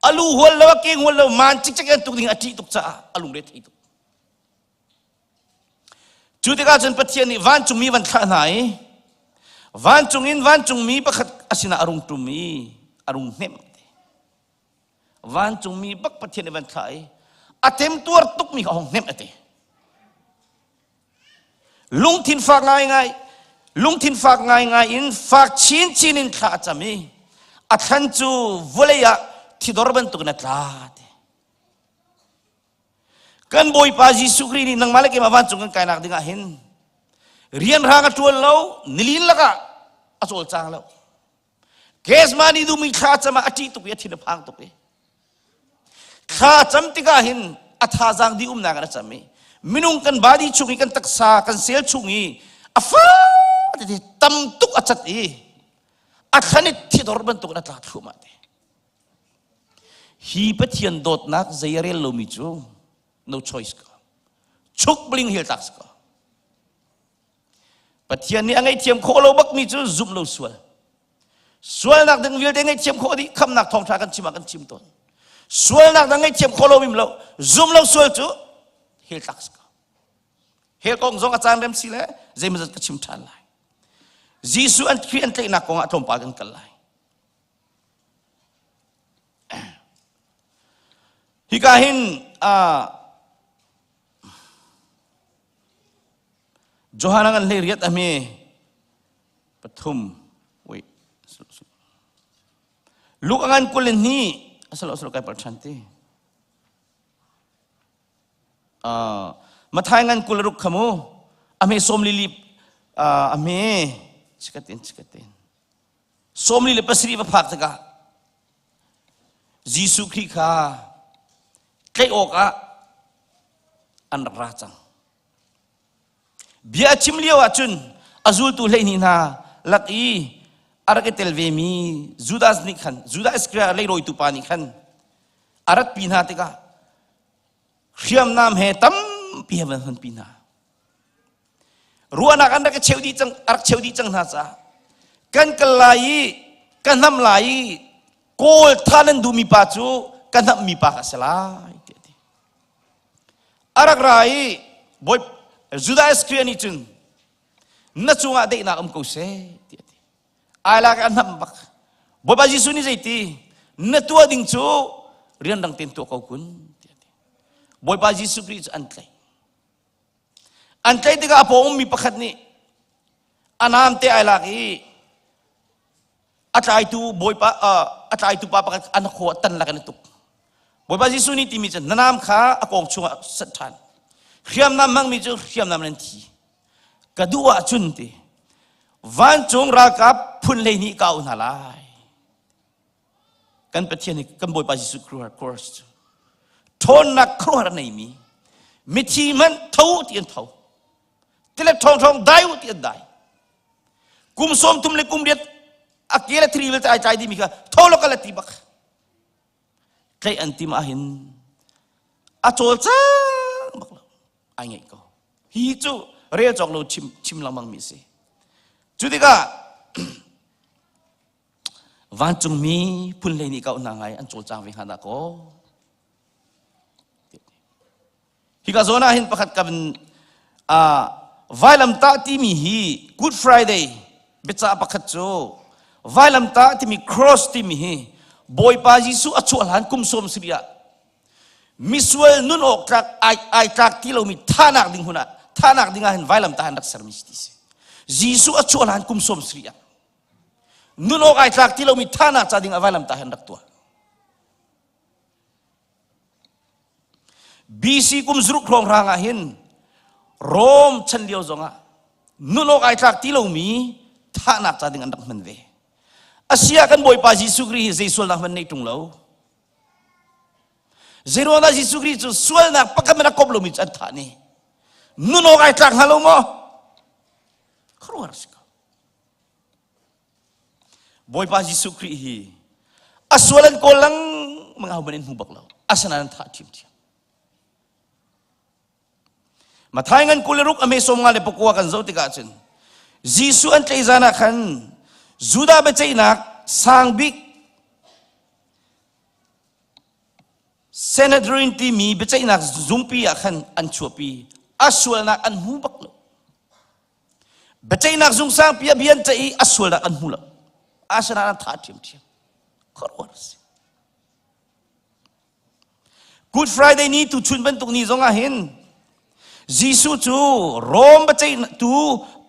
a lu hual lo a ke hual lo maan cikcek an tuk ding a ṭih tuk caah a lungre thei tuk Cu tikah cun Pathian nih vancungmi van thlah hna i vancung in vancungmi pakhat a sinah a rung ṭum i a rung hnemh. Vancungmi bak Pathian nih van thlah i a temtuar tukmi kha a hung hnemh a ti. Lungthin fak ngaingai, lungthin fak ngaingai in fak chinchin in thla a cam i a thlan cu vawlei ah thidor bantukin a tla ti. Kan Bawipa Jesuh Khrih nih nangmah le keimah vancung kan kainak dingah hin rianhrang a ṭuan lo, nilin lakah a cawlcang lo. Gethsemane dum i thla cam ah a ṭih tuk i a thin a phang tuk i thla cam tikah hin a thazaang dih umnak in a cam i minung kan body chung i kan taksa kan cell chung i a fa tete tam tuk a cat i a thlan i thidor bantuk in a tla thluahmah te. Hi Pathian dawtnak zei a rel lomi cu no choice ko. Chuk bling hil tak si ko. Pathian nih a ngaihthiam khawh lo bakmi cu zumh lo sual. Sualnak ding vialte ngaihthiam khawh dih khamnak thawngṭha kan chim ah kan chim tawn. Sualnak dang ngaihthiam khawh lo mim lo zumh lo sual cu hell tlak si ko. Hell kong zong a caan rem si le zeimawzat ka chim ṭhan lai. Jesuh an Khrih an tlaihnak kong ah tlawmpal kan kal lai. Hika hin Johan a ngan hlei riat a hme pathum wait Luke a ngan 22 asalo asalo kai pal than ti Mathai ngan 26 kha mu a hme sawm li li a hme chikatin chikatin 47 va phak tikah Jesuh Khrih kha tlaih awkah an rak ra cang. Bia a chim lio ahcun a zultu 12 hna lak i a rak i tel vemi Judas nih khan Judas Iskariot leirawitu pa nih khan a ratpi hna tikah hriamnam he tampi he van hmanpi hna. Ruahnak an rak i cheu dih cang a rak cheu dih cang hna caah kan kal lai i ka hnam lai i kawl tha nan duhmi pa cu ka hnamhmi pa kha a si lai tiah a ti. A rak ra i bawi Judah Iskariot nih cun na cungah daihnak um ko seh tiah a ti. Ai lak a hnamh bak. Bawipa Jesuh nih zeiti na tuah ding cu rianrang tein tuah ko kun tiah a ti. Bawipa Jesuh Khrih cu an tlaih. An tlaih tikah a pawng ummi pakhat nih a namte ai lak i a tlaitu bawipa a tlaitu pa pakhat an khua tan lak in a tuk. Bawipa Jesuh nih timi cu na nam kha a kawng chungah sat ṭhan. Hriamnam hmangmi cu hriamnam in an thi. Ka duh ahcun ti vancung ralkap phun 12 ka auh hna lai. Kan Pathian hi kan Bawipa Jesuh Christ cu. Ṭhawnnak khuaruahhar a neimi mithi hmanh tho ti an tho. Tilet ṭhawngṭhawng dai u ti an dai. Kum 30 le kum riat a ke le thiri vialte ai tlai dihmi kha tho lo kal a ti bak. Tlaih an tim ahhin a cawlcang bak lo. Ai ngeih ko. Hi cu rel cawk lo chim chim lengmang mi si. Cu tikah vancungmi phun hlei nih kau hna ngai an cawlcang ve hnga dah kaw. Hika zawn ah hin pakhat ka van vailamtah timi hi Good Friday biacah pakhat cu vailamtah timi cross timi hi Bawipa Jesuh a chuah hlan kum 70 ah misual nun awk tlak ai ai tlak ti lomi thahnak ding hun ah thahnak ding ah hin vailamtah an rak sermi si ti si. Jesuh a chuah hlan kum 70 ah nun awk ai tlak ti lomi thahnak ca ding ah vailamtah hin rak tuah. BC kum zaruk hrawnghrang ah hin Rom chan lio zongah nun awk ai tlak ti lomi thahnak ca ding an rak hman ve. Asia kan Bawipa Jesuh Khrih hi zei sualnak hmanh nei ṭung lo. Zeiruang dah Jesuh Khrih cu sualnak pakhat hmanh a kop lomi cu an thah ni? Nun awk ai tlak hnga lo maw? Khuaruahhar si ko. Bawipa Jesuh Khrih hi a sual an kawl lengmang aho in hmu bak lo. Asinain an thah ṭhiamṭhiam. Mathai ngan 26 a me 54 kan zoh tikah cun Jesuh an tlaih zan ah khan Judah biaceihnak sang bik Sanhedrin timi biaceihnak zungpi ah khan an chuahpi. A sualnak an hmu bak lo. Biaceihnak zung sangpi ah bia an ceih i a sualnak an hmu lo. Asinain an thah ṭhiamṭhiam. Khuaruahhar a si. Good Friday ni tuchun bantuk ni zong ah hin Jesuh cu Rom biaceihtu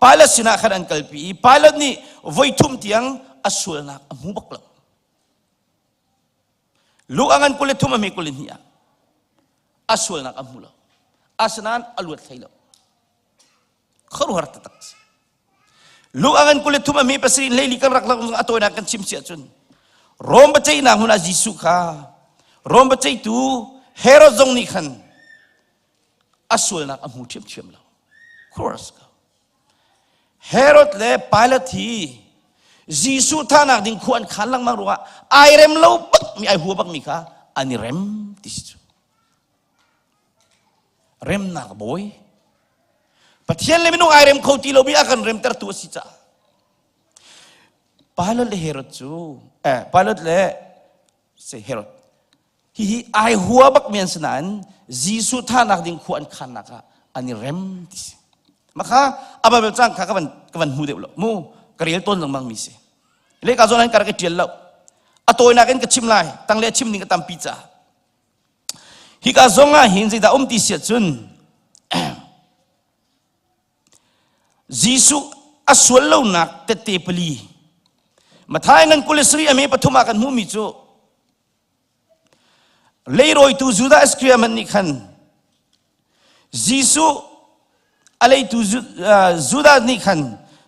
Pilate sinah khan an kalpi i Pilate nih voithum tiang a sualnak a hmu bak lo. Luke a ngan 23 a hme 22 ah a sualnak a hmu lo. Asinain a luat hlei lo. Khuaruahhar taktak a si. Luke a ngan 23 a hme pasarih hleili kan rak lak a tawinak kan chim si ahcun Rom biaceihnak hmun ah Jesuh kha Rom biaceihtu Herod zong nih khan a sualnak a hmu ṭhiamṭhiam lo. Khuaruahhar si ko. Herod le Pilate hi Jesuh thahnak ding khua an khan lengmang ruangah ai rem lo bak mi ai hua bak mi kha an i rem ti si cu. Remnak bawi Pathian le minung ai rem kho ti lomi a kan remtertu a si caah Pilate le Herod cu eh Pilate le se Herod hihi ai hua bak mi an si nain Jesuh thahnak ding khua an khannak ah an i rem ti si makha a Bible cang kha ka van ka van hmu deuh lo mu ka rel tawn lengmang mi si le ka zawn an ka rak i tial lo a tawinak in ka chim lai tang le chim ding ka tampi caah Hika zong ah hin zeidah um ti si ahcun Jesuh a sual lonak tette pali Mathai ngan 23 a me pathum ah kan hmuhmi cu leirawitu Judah Iskariot nih khan Jesuh a leitu Judah nih khan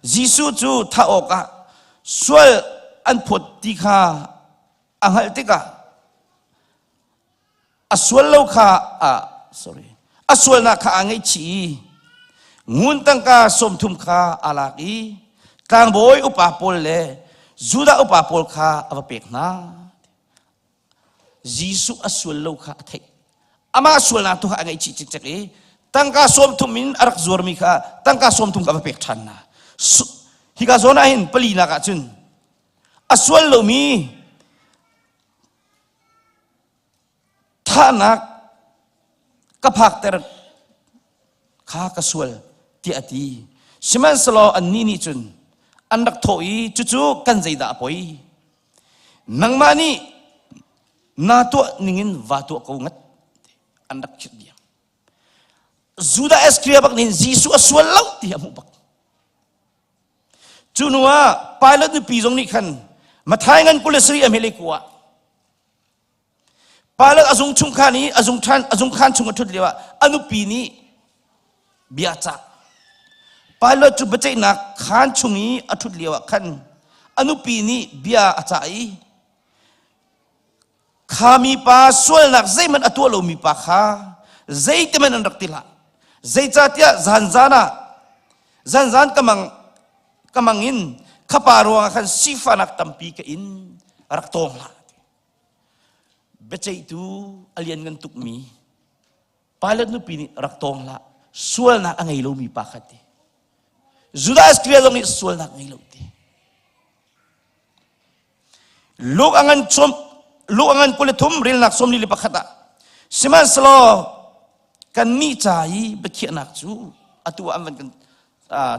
Jesuh cu thah awkah sual an phawt ti kha a hngalh tikah a sual lo kha a sorry a sualnak kha aa ngaihchih i ngun tangka 30 kha aa lak i tlangbawi upa pawl le Judah upa pawl kha a va pek hna. Jesuh a sual lo kha a theih. Amah sualnak tu kha a ngaihchih cikcek i tangka 30 in a rak zuarmi kha tangka 30 kha a va pek ṭhan hna. Hika zawn ah hin palinak ah cun a sual lomi thahnak ka phakter kha ka sual tiah a ti sihmanhsehlaw annih nih cun an rak thawh i cucu kan zeidah a poi nangmah nih naa tuah ningin vaa tuah ko ngat an rak khirh diam Judah Iskariot bak nih Jesuh a sual lo ti a hmuh bak Cu hnu ah Pilate nupi zong nih khan Mathai ngan 27 a hmele ku ah Pilate a zung chung khan i a zung ṭhan a zung khan chung a ṭhut lio ah a nupi nih bia cah. Pilate cu biaceihnak khaan chung i a ṭhut lio ah khan a nupi nih bia a cah i kha. Kha mipa sualnak zeihmanh a tuah lomi pa kha zeitihmanh an rak ti hlah. Zeicahtiah zanzan ah zanzan ka mang ka mang in kha pa ruangah khan sifahnak tampi ka in rak tawng hlah. Biaceihtu a lianngan tukmi Pilate nupi nih rak tawng hlah sualnak a ngei lomi pa kha ti. Judas Iscariot zong nih sualnak ngei lo ti. Luke a ngan chom Luke a ngan 23 relnak 41 ah sihmanhsehlaw kannih ca i biakhiahnak cu atu ah an van kan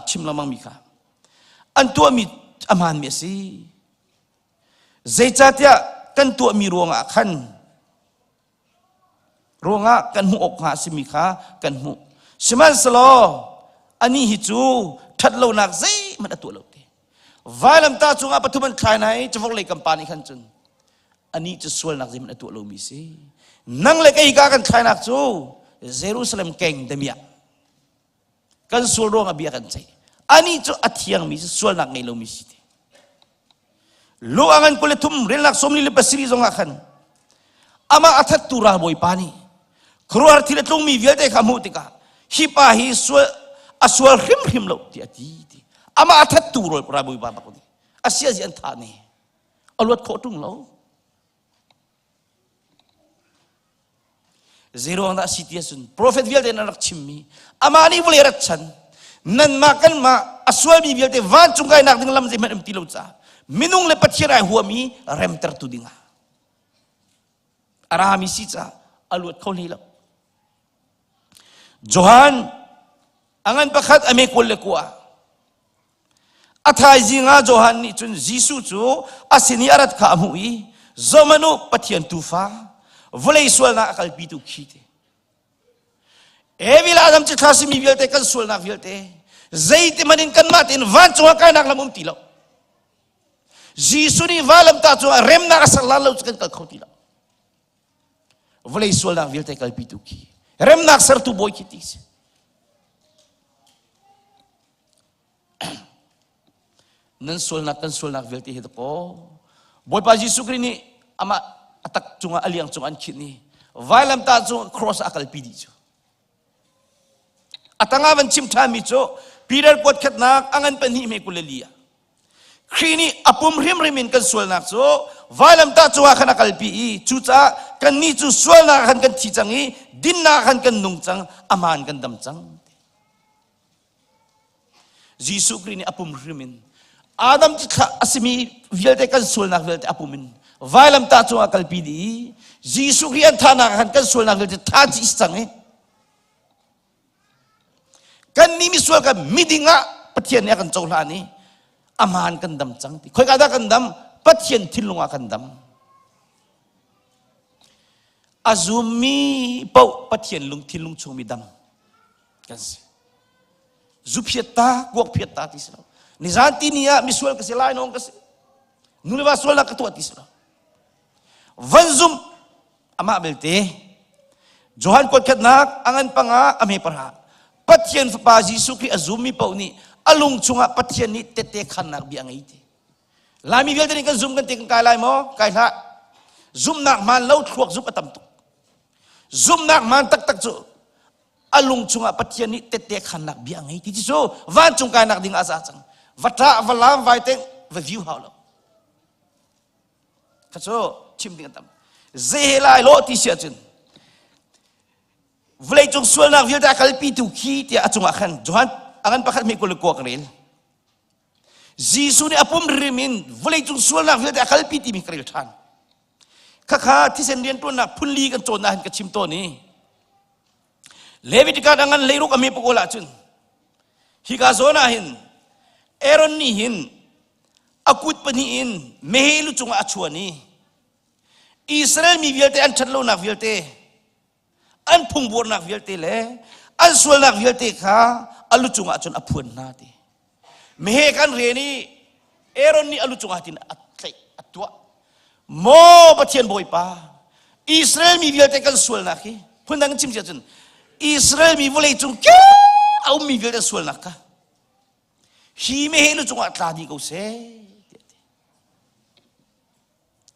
chim lengmang mi kha an tuahmi a hmaanmi a si. Zeicahtiah kan tuahmi ruangah khan ruangah kan hmuh awk hnga a simi kha kan hmuh. Sihmanhsehlaw anih hi cu ṭhatlonak zeihmanh a tuah lo ti. Vailamtah cungah pathum an thlai hna i cavok lei kam pa nih khan cun anih cu sualnak zeihmanh a tuah lomi si. Nang le kei ka kan thlainak cu Jerusalem keng damiah kan sual ruangah bia kan ceih anih cu a thiangmi si sualnak ngei lomi si ti lu a ngan 23 relnak 47 zongah khan amah a thattu ralbawipa nih khuaruahhar thil a tlungmi vialte kha hmuh tikah hi pa hi sual a sual hrimhrim lo ti a ti ti amah a thattu ralbawipa bak nih a sia zi an thah ne a luat khawh ṭung lo Zeiruang dah si ti ahcun prophet vialte nan rak chimmi amah nih vawlei rat chan nanmah kanmah a sualmi vialte vancung kainak ding lam zeihmanh um ti lo caah minung le Pathian ai huami remtertu dingah a rami si caah a luat kho hlei lo. Johan a ngan pakhat a me 21 A thaizing ah Johan nih cun Jesuh cu a sin i a rat kha a hmuh i zohhmanh u Pathian tuufa vawlei sualnak a kalpitu khi ti. Evil Adam cithla simi vialte kan sualnak vialte zeiti hmanh in kanmah tein vancung ah kainak lam um ti lo. Jesuh nih vailamtah cungah remnak a ser lan lo cu kan kal kho ti lo. Vawlei sualnak vialte kalpitu khi remnak sertu bawi khi ti si. Nan sualnak kan sualnak vialte hi dakaw Bawipa Jesuh Khrih nih amah a tak cungah a liang cungah an khinh i vailamtah cung cross a kalpi dih cu. A tangah van chim ṭhanmi cu Peter kuat khatnak a ngan pahnih hme 24 ah Khrih nih a pum hrimhrim in kan sualnak cu vailamtah cungah khan a kalpi i cucaah kannih cu sualnak ah khan kan thi cang i dinnak ah khan kan nung cang amaan kan dam cang. Jesuh Khrih nih a pum hrim in Adam cithlah a simi vialte kan sualnak vialte a pum in vailamtah cungah kalpi dih i Jesuh Khrih an thahnak ah khan kan sualnak vialte tha chih si cang i kan nih misual kan miding ah Pathian nih a kan cohlan i amaan kan dam cang ti khoika dah kan dam Pathian thinlung ah kan dam a zummi paoh Pathian lung thinlung chungmi dam kan si zu phiat ta kuak phiat ta ti si lo nizan ti ni ah misual ka si lai nong ka si nu le va sualnak ka tuah ti si lo van zum amah belte Johan kuat khatnak angan panga ame para Pathian fapa Jesuh Khrih a zummi paoh nih a lung chungah Pathian nih tette khannak bia ngei ti Laimi vialte nih kan zum kan ti kan kai lai maw kai hlah zumnak hmaan lo thluak zumh a tam tuk zumnak hmaan taktak cu a lung chungah Pathian nih tette khannak bia ngei ti cu vancung kainak ding ah za cang va ṭah va lam vai teng va view hau lo kha cu chim ding a tam zei he lai lo ti si ahcun vawleicung sualnak vialte a kalpitu khi tiah a cungah khan Johan a ngan pakhat hme 21 ka rel Jesuh nih a pum rim in vawleicung sualnak vialte a kalpi timi ka rel ṭhan Khakha thisen rianṭuannak phunli kan cawn ahhin ka chim tawn i Leviticus a ngan leiruk a mi pakul ahcun hika zawn ah hin Aaron nih hin a kut pahnih in meheh lu cungah a chuan i Israel mi vialte an ṭhatlonak vialte an phungbuarnak vialte le an sualnak vialte kha a lu cungah cun a phuan hna ti meheh kan rian i Aaron nih a lu cungah tin a tlaih a tuah maw Pathian Bawipa Israel mi vialte kan sualnak hi phundang chim sia cun Israel mi vawlei cung ke a ummi vialte sualnak kha hi meheh lu cungah tla dih ko seh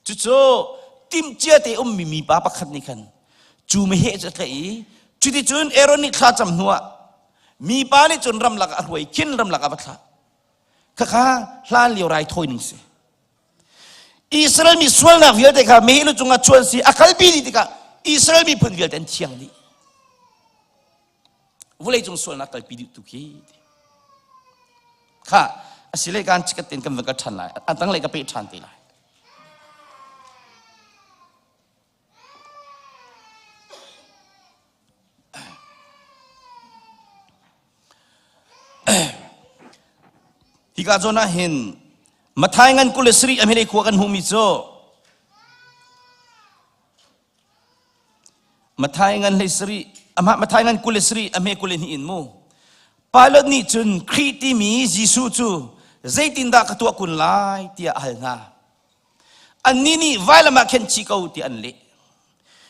Cucu Timhcia te ummi mipa pakhat nih khan cu meheh cu a tlaih i cuticun Aaron nih thlacam hnuah mipa nih cun ramlak ah a hruai khin ramlak ah va thlah. Khakha hlan lio raithawi ning si. Israel mi sualnak vialte kha meheh lu cungah chuan si a kalpi dih tikah Israel miphun vialte an thiang dih. Vawlei cung sualnak kalpi dih tu khi. Kha asile kan chikat ten kan van kal ṭhan lai. A tanglei ka peh ṭhan te lai. Hika zawn ah hin Mathai ngan 23 a hmelei khua kan hmuhmi cu Mathai ngan hlei sarih amah Mathai ngan 23 a hme 22 in mu Pilot nih cun Khrih timi Jesuh cu zeitindah ka tuah kun lai tiah a hal hna. Annih nih vailam ah khen chih ko tiah an leh.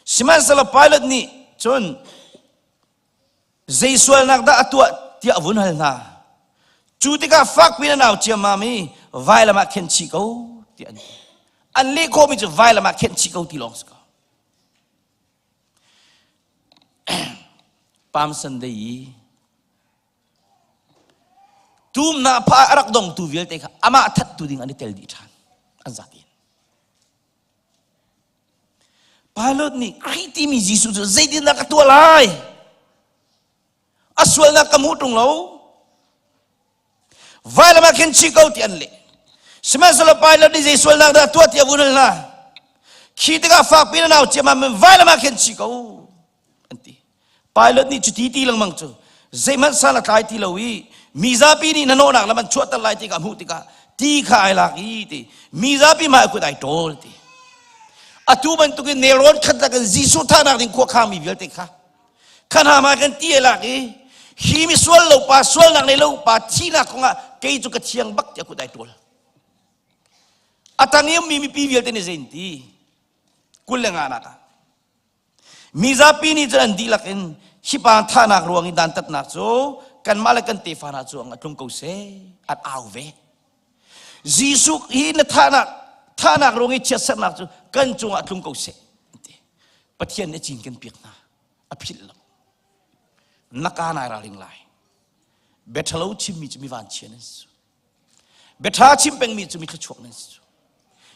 Sihmanhsehlaw Pilot nih cun zei sualnak dah a tuah tiah a vun hal hna. Cu tikah fakpi in an au ciammam i vailam ah khen chih ko tiah an ti. An leh khawhmi cu vailam ah khen chih ko ti lawng si ko. Palm Sunday i Tumnak pha a rak dongtu vialte kha amah thattu ding an i tel dih ṭhan. An zati in. Pilot nih Khrih timi Jesuh cu zeitindah ka tuah lai? A sualnak ka hmuh ṭung lo. Vailam ah khin chih ko ti an leh. Sihmanhsehlaw Pilot nih zei sualnak dah tuah ti a vun hal hna. Khi tikah fakpi in a nau ciammam in vailam ah khin chih ko an ti. Pilot nih cuti ti lengmang cu zeihmanh san a tlai ti lo i mizapi nih hnahnawhnak lam an chuahter lai ti kha a hmuh tikah ti kha ai lak i ti mizapi hmai kut ai ṭawl ti. Atu bantukin nelrawn khat lakin Jesuh thahnak ding khua khangmi vialte kha kha hna hmai kan ti ai lak i hi mi sual lo pa sualnak nei lo pa thihnak kongah kei cu ka thiang bak tiah kut ai ṭawl. A tang i ummi mipi vialte nih zei an ti? 25 nak ah Mizapi nih cun an dihlak in hi pa thahnak ruang i dantatnak cu kanmah le kan tefa hna cu a tlung ko seh an au ve. Jesuh hi na thahnak thahnak ruang i chiatserhnak cu kan cungah tlung ko seh an ti. Pathian nih cin kan piak hna a philh lo. Na ka nai ralring lai. Biaṭhalo chimmi cu mi vanchia nan si. Biaṭha chim pengmi cu mi thluachuak nan si.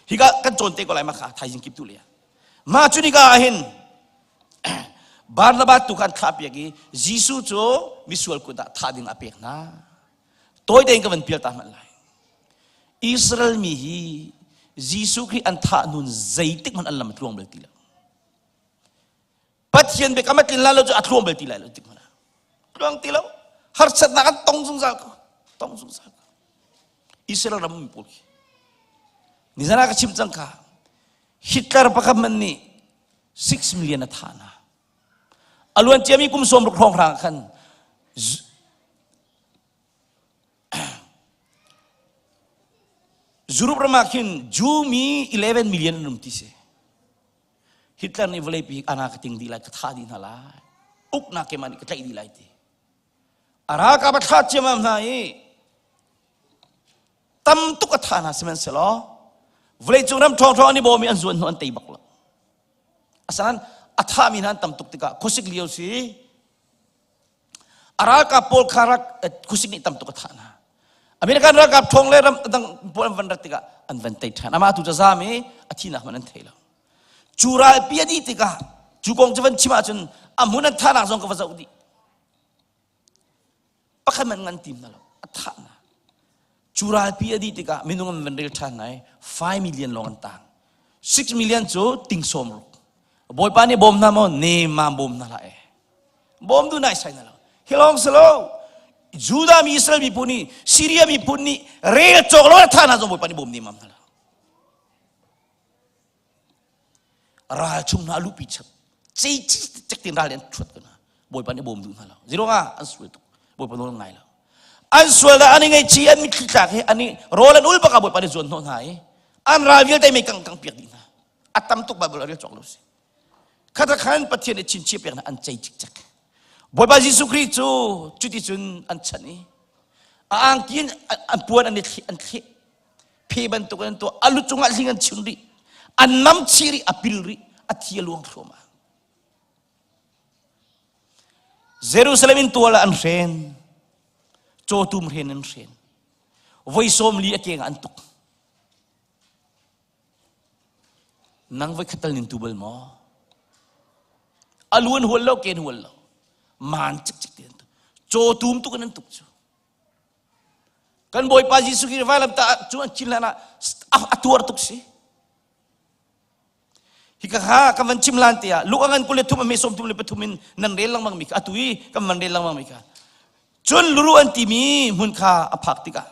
Hika kan cawn te ko lai ma kha thaizing kip tu le. Mah cu nika ah hin Barnabas tu kha an thlah piak i Jesuh cu misual kut ah thah ding a pek hna. Tawi tein ka van pial ta hmanh lai. Israel mi hi Jesuh Khrih an thah nun zeitik hmanh an lam a tluang bal ti lo. Pathian biakam a tlin lai lo cu a tluang bal ti lai lo tik hmanh ah. Tluang ti lo. Harsatnak an tong zungzal ko. Tong zungzal ko. Israel ram mi pawl khi. Nizan ah ka chim cang kha. Hitler pakhat man nih 6 million a thah hna. A luan ciami kum 60 hrawng hrang khan Europe ram ah khin Jew mi 11 million an um ti si. Hitler nih vawleipi ana ka ting dih lai, ka thah dih hna lai. Uknak keimah nih ka tlaih dih lai ti. A ralkap a thlah ciammam hna i tam tuk a thah hna sihmanhsehlaw vawleicung ram ṭhawngṭhawng an i bawm i an zuan hnu an tei bak lo. Asinain a thahmi hna an tam tuk tikah khuasik lio si A ralkap pawl kha rak khuasik nih tam tuk a thah hna. American ralkap ṭhawng le ram dang pawl an van rat tikah an van tei ṭhan. Amah tu cu zaam i a thihnak hmanh an thei lo. Cu ralpi a dih tikah cu kong cu van chim ahcun a hmun an thahnak zong ka va zoh dih. Pakhat hmanh ngan tim hna lo. A thah hna. Cu ralpi a dih tikah minung an van rel ṭhan hna i 5 million lawng an tang. 6 million cu ting sawm ruk. Bawipa nih bawm hna maw? Ne ma bawm hna hlah e. Bawm du nai sai na lo. Hi lawng si lo. Judah mi Israel miphun nih Syria miphun nih rel cawk lo tha na zong Bawipa nih bawm ne mam hna lo. Ral chung hna lupi chap. Cei ci cek tin ral an thuat ko na. Bawipa nih bawm duh hna lo. Zero nga an sual tuk. Bawipa nawl ngai lo. An sual dah an i ngaihchi an mitthli tlak hi an i rawl an ul bak ah Bawipa nih zuan hnawh hna i an ral vialte mei kang kang piak dih hna. A tam tuk Bible a rel cawk lo si. Khata khan Pathian nih chinchiah pek an cei cikcek. Bawipa Jesuh Khrih cu cuticun an chanh i a angki in an puan an i thleh an thleh phe bantuk an tuah a lu cungah hling an chun rih. An nam chih rih, a pil rih, a thi a luang thluahmah. Jerusalem in tual ah an hren. Cawtum hren an hren. Voi sawm li a keng ah an tuk. Nang voi khatal nin tu bal maw? A luan hual lo, ken hual lo. Man cik cik te an tuk. Cawtum tuk in an tuk cu. Kan Bawipa Jesuh Khrih vailam ta cu an chin hlan ah a tuar tuk si. Hika kha kan van chim lan te ah Luka ngan 23 a me 33 in nan rel lengmang mi kha atu i kan van rel lengmang mi kha cun luru an timi hmun kha a phak tikah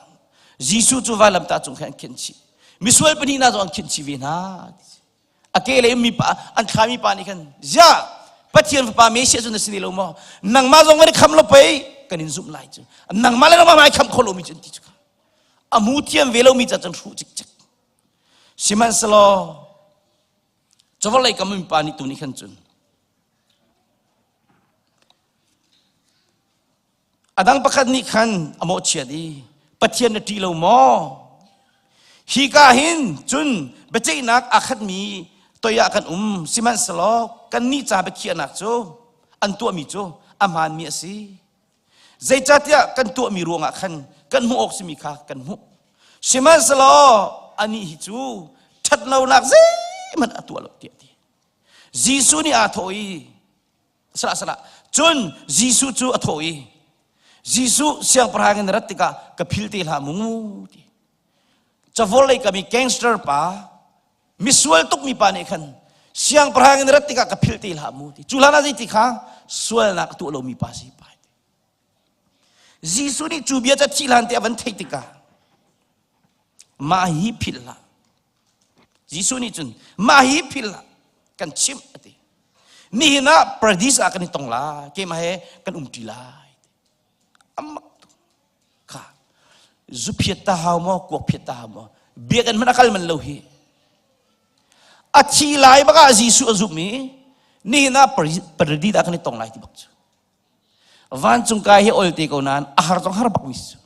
Jesuh cu vailamtah cung khan an khenh chih misual pahnih hna zong an khenh chih ve hna a ke le mi pa an thlami pa nih khan ziah Pathian fapa Messiah cu na si lo maw nangmah zong van i kham lo pei kan in zumh lai cu nangmah le nangmah mai kham kho lo mi cu an ti cu kha a mu thiam ve lo mi ca cun hruh cikcek Sihmanhsehlaw cawlei kam mi pa nih tu nih khan cun a dang pakhat nih khan a mawhchiat i Pathian na ṭih lo maw? Hi ka hin cun biaceihnak aa khatmi toi ah kan um sihmanhsehlaw kannih ca biakhiahnak cu an tuahmi cu a hmaanmi a si. Zeicahtiah kan tuahmi ruangah khan kan hmuh awk simi kha kan hmuh. Sihmanhsehlaw anih hi cu ṭhatlonak zeihmanh a tuah lo tiah a ti. Jesuh nih aa thawh i salah salah cun Jesuh cu a thawh i Jesuh siangpahrang in rat tikah ka phil te hlah mu ti. Cavol lei kami gangster pa misual tukmi pa nih khan siangpahrang in rat tikah ka philh te hlah mu ti cu hlan ah zeiti kha sualnak a tuah lomi pa si pa ti Jesuh nih cu bia ca thih hlan te a van theih tikah mah hi philh hlah Jesuh nih cun mah hi philh hlah kan chimh a ti nihin ah paradis ah kan i tong lai keimah he kan um ṭi lai amak tuk kha zu phiat ta hau maw kuak phiat ta hau maw biakinn hmanh a kal man lo hi a thi lai bak ah Jesuh a zumh i nihin ah paradis ah kan i tong lai ti bak cu vancung kai hi ol te ko nain a har zong har bak mi cu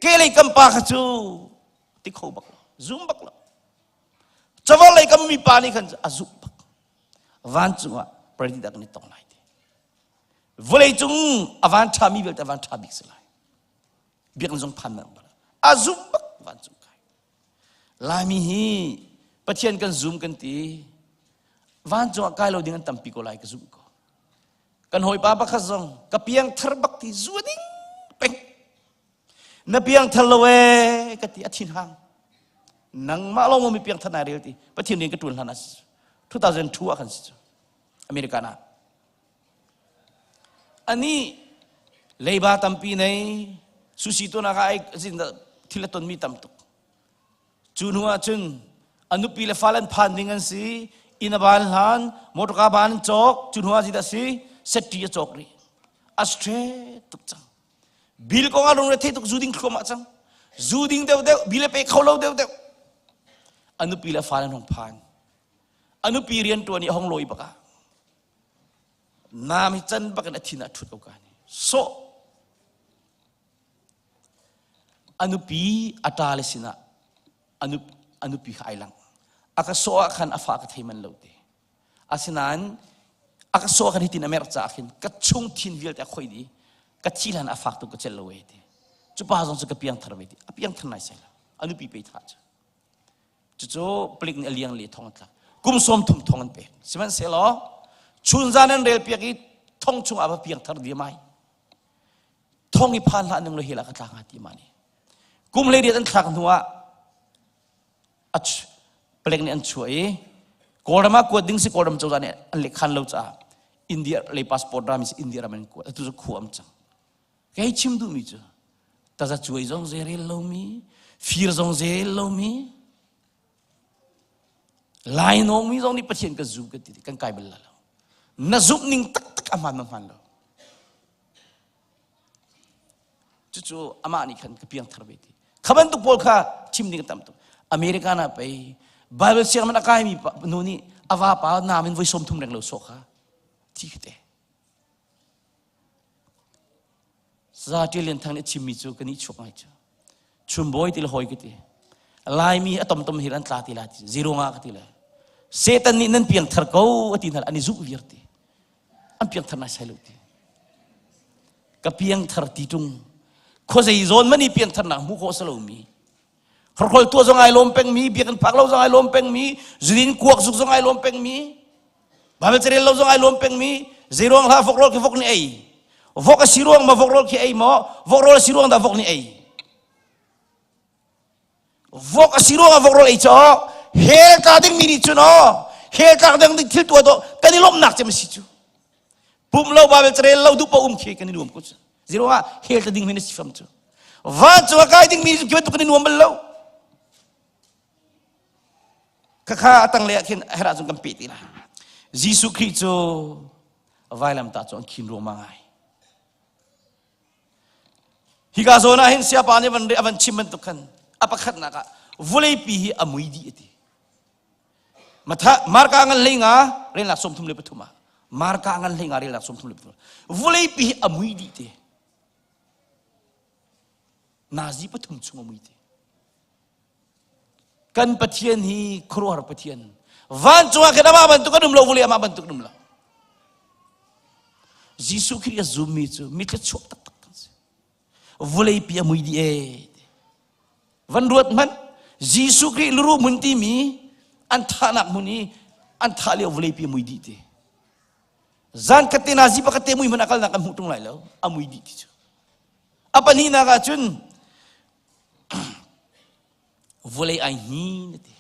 ke lei kam pa kha cu ti kho bak lo zum bak lo cawal lei kam mi pa nih khan a zumh bak vancung ah paradis ah kan i tong lai ti Vawleicung a van ṭhami vialte a van ṭha bik si lai. Biakinn zong phan bal. A zum bak vancung kai. Laimi hi Pathian kan zum kan ti. Vancung ah kai lo ding an tampi ko lai ka zumh ko. Kan hawipa pakhat zong ka piang thar bak ti zu ding peng. Na piang thar lo ee ka ti a thin hang. Nangmah lawng maw mi piang thar nai rel ti. Pathian rian ka ṭuan hlan ah 2002 ah khan si cu. American ah. Anih leiba tampi nei susi tunak ah ai thil a tonmi tam tuk. Cu hnu ah cun a nupi le fale an phan ding an si, inn a ban hlan, motorka ban an cawk, cu hnu ah zeidah si, setti a cawk rih. A straight tuk cang. Bil kong ah lungre thei tuk zu ding thluahmah cang. Zu ding deuh deuh, bil a pe kho lo deuh deuh. A nupi le fale an hung phan. A nupi rian ṭuan i a hong lawi bak ah Nam hi can bak in a thin ah ṭhut ko ka ni. Sawh. A nupi a ṭa le sinah a nupi kha ai lang. A ka sawh ah khan a fa ka thei man lo te. Asinain a ka sawh ah khan hitin a merh caah khin ka chung thin vialte a khoi dih. Ka thi hlan a fak tuk ka celh lo e ti. Cu pa zong cu ka piang thar ve ti. A piang thar nai sai lo. A nupi pe tha cu. Cucu palik nih a liang le thong an tlak. Kum sawm thum thong an pek. Sihmanhsehlaw chunzan an rel piak i thong chung ah va piang thar diam ai. Thong i phan hlah ning lo hel ah ka tla hnga ti ma ni. Kum hlei riat an thlak hnu ah palek nih an chuah i Kawlram ah kuat ding si Kawlram cozah nih an lehkhan lo caah India lei passport rami si India ram an kuat. Atu cu khua am cang. Kei chim duhmi cu tazacuai zong zeirel lomi, fir zong zeirel lomi, lainawngmi zong nih Pathian ka zum kan ti kan kai bal la lo. Na zumh ning taktak a hmaan ma hmaan lo. Cucu amah nih khan ka piangthar ve ti. Kha bantuk pawl kha chim ding a tam tuk. America na pei Bible siang man a kaimi nu nih a vapa nam in voi sawm thum reng lo sawh kha thi khi te. Za Ṭial Lian Thang nih a chimmi cu ka nih chuak ngai cu. Chumbawi ti le hawi ka ti. Laimi a tomtom hi an tla ti la ti. Zero nga ka ti le. Satan nih nan piangthar ko a ti hna an i zumh viar ti. An piangthar nai sai lo ti. Ka piangthar ti tung. Khuazei zawn man i piangtharnak hmuh khawh si lomi. Horkhol tuah zong ai lawm pengmi, biakinn phak lo zong ai lawm pengmi, zudin kuak zuk zong ai lawm pengmi, Bible carel lo zong ai lawm pengmi, zeiruang hlah vok rawl khi vok nih ei. Vok a si ruang ma vok rawl khi ei maw? Vok rawl a si ruang dah vok nih ei. Vok a si ruang ah vok rawl ei caw hell tla ding mi nih cun aw hell tlak ding ding thil tuah dawh kan i lawmhnak cem a si cu. Pum lo Bible carel lo duh pa um khi kan i nuam ko cu. Zeiruang ah hell tla ding mi na si fam cu. Vancung a kai ding mi cu bantuk kan i nuam bal lo. Khakha a tanglei ah khin herh ahcun kan peh ti lai. Jesuh Khrih cu vailamtah cu an khin ruangmang ai. Hika zawn ah hin siapa nih van a van chim bantuk khan a pakhatnak ah vawleipi hi a mui dih a ti. Matha Marka ngan hlei nga relnak 33 ah Marka ngan hlei nga relnak 33 vawleipi hi a mui dih te. Nazi pathum chung a mui te. Kan Pathian hi khuaruahhar Pathian. Vancung ah khin amah bantuk an um lo, vawlei amah bantuk an um lo. Jesuh Khrih a zummi cu mi thluachuak taktak kan si. Vawleipi a mui dih ee. Van ruat hmanh, Jesuh Khrih luruh hmun timi an thahnak hmun i an thah lio vawleipi a mui dih ti. Zan khat te nazi pakhat te mui hmanh a kalnak kan hmuh ṭung lai lo, a mui dih ti cu. A pahnihnak ah cun Vulei ai hnin a ti.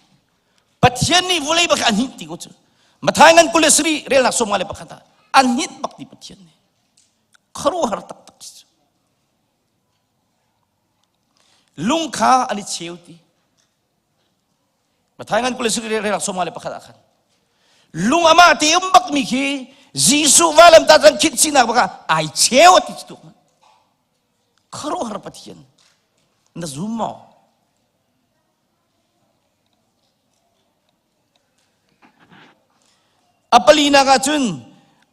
Pathian nih vulei bak a hninh ti ko cu. Mathai ngan 23 relnak 51 ah an hninh bak ti Pathian nih. Khuaruahhar taktak si cu. Lung kha an i cheu ti. Mathai ngan 23 relnak 51 ah khan. Lung amah te um bak mi khi Jesuh vailam ta cang khinh sinak bak ah ai cheu a ti cu tuk. Khuaruahhar Pathian na zum maw? A palinak ah cun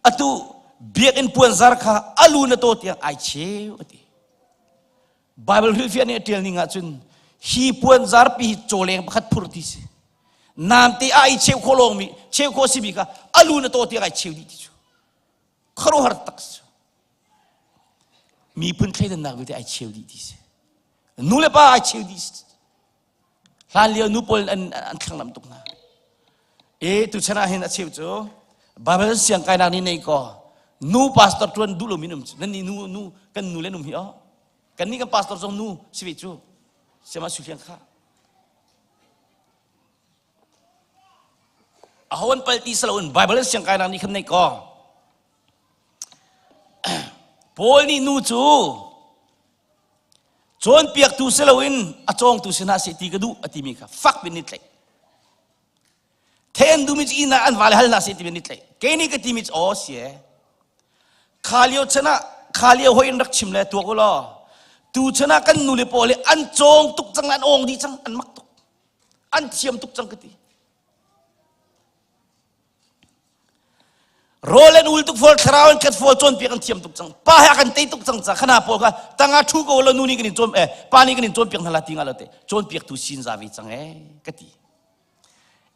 atu biakinn puanzar kha a lu na taw tiang ai cheu a ti. Bible hrilhfiah nih a ṭial ning ah cun hi puanzar pi hi cawleng pakhat phur ti si. Namte a i cheu khawh lawngmi cheu khawh simi kha a lu na taw tiang ai cheu dih ti cu. Khuaruahhar tak si. Miphun thleidannak vialte ai cheu dih ti si. Nu le pa ai cheu dih si. Hlan lio nu pawl an an thlanglam tuk hna. E tu chan ah hin a cheu cu Bible siang kainak ni nei ko nu pastor tuan duh lo min um cu nan ni nu nu kan nu le num hi o kan ni kan pastor zong nu si ve cu siama su hliang kha aho an pal ti salo in Bible siang kainak ni khan nei ko Paul nih nu cu cawnpiaktu si loin a cawngtu si hna seh ti ka duh a timi kha fak pin ni tlaih. Then duhmi cu inn ah an vale hal hna seh timi ni tlaih. Kei nih ka timi cu aw si e. Kha lio chan ah kha lio hoi in rak chim le tuak u law tu chan ah kan nu le pawl hi an cawng tuk cang an awng dih cang an mak tuk an thiam tuk cang ka ti. Rawl an ul tuk fawl, thlarau an khat fawl, cawnpiak an thiam tuk cang. Pa he a kan tei tuk cang ca khana pawl kha tanga thu ko lo nu nih kan in cawn eh pa nih kan in cawnpiak hna la ti nga lo te cawnpiak tu sin za ve cang eh ka ti.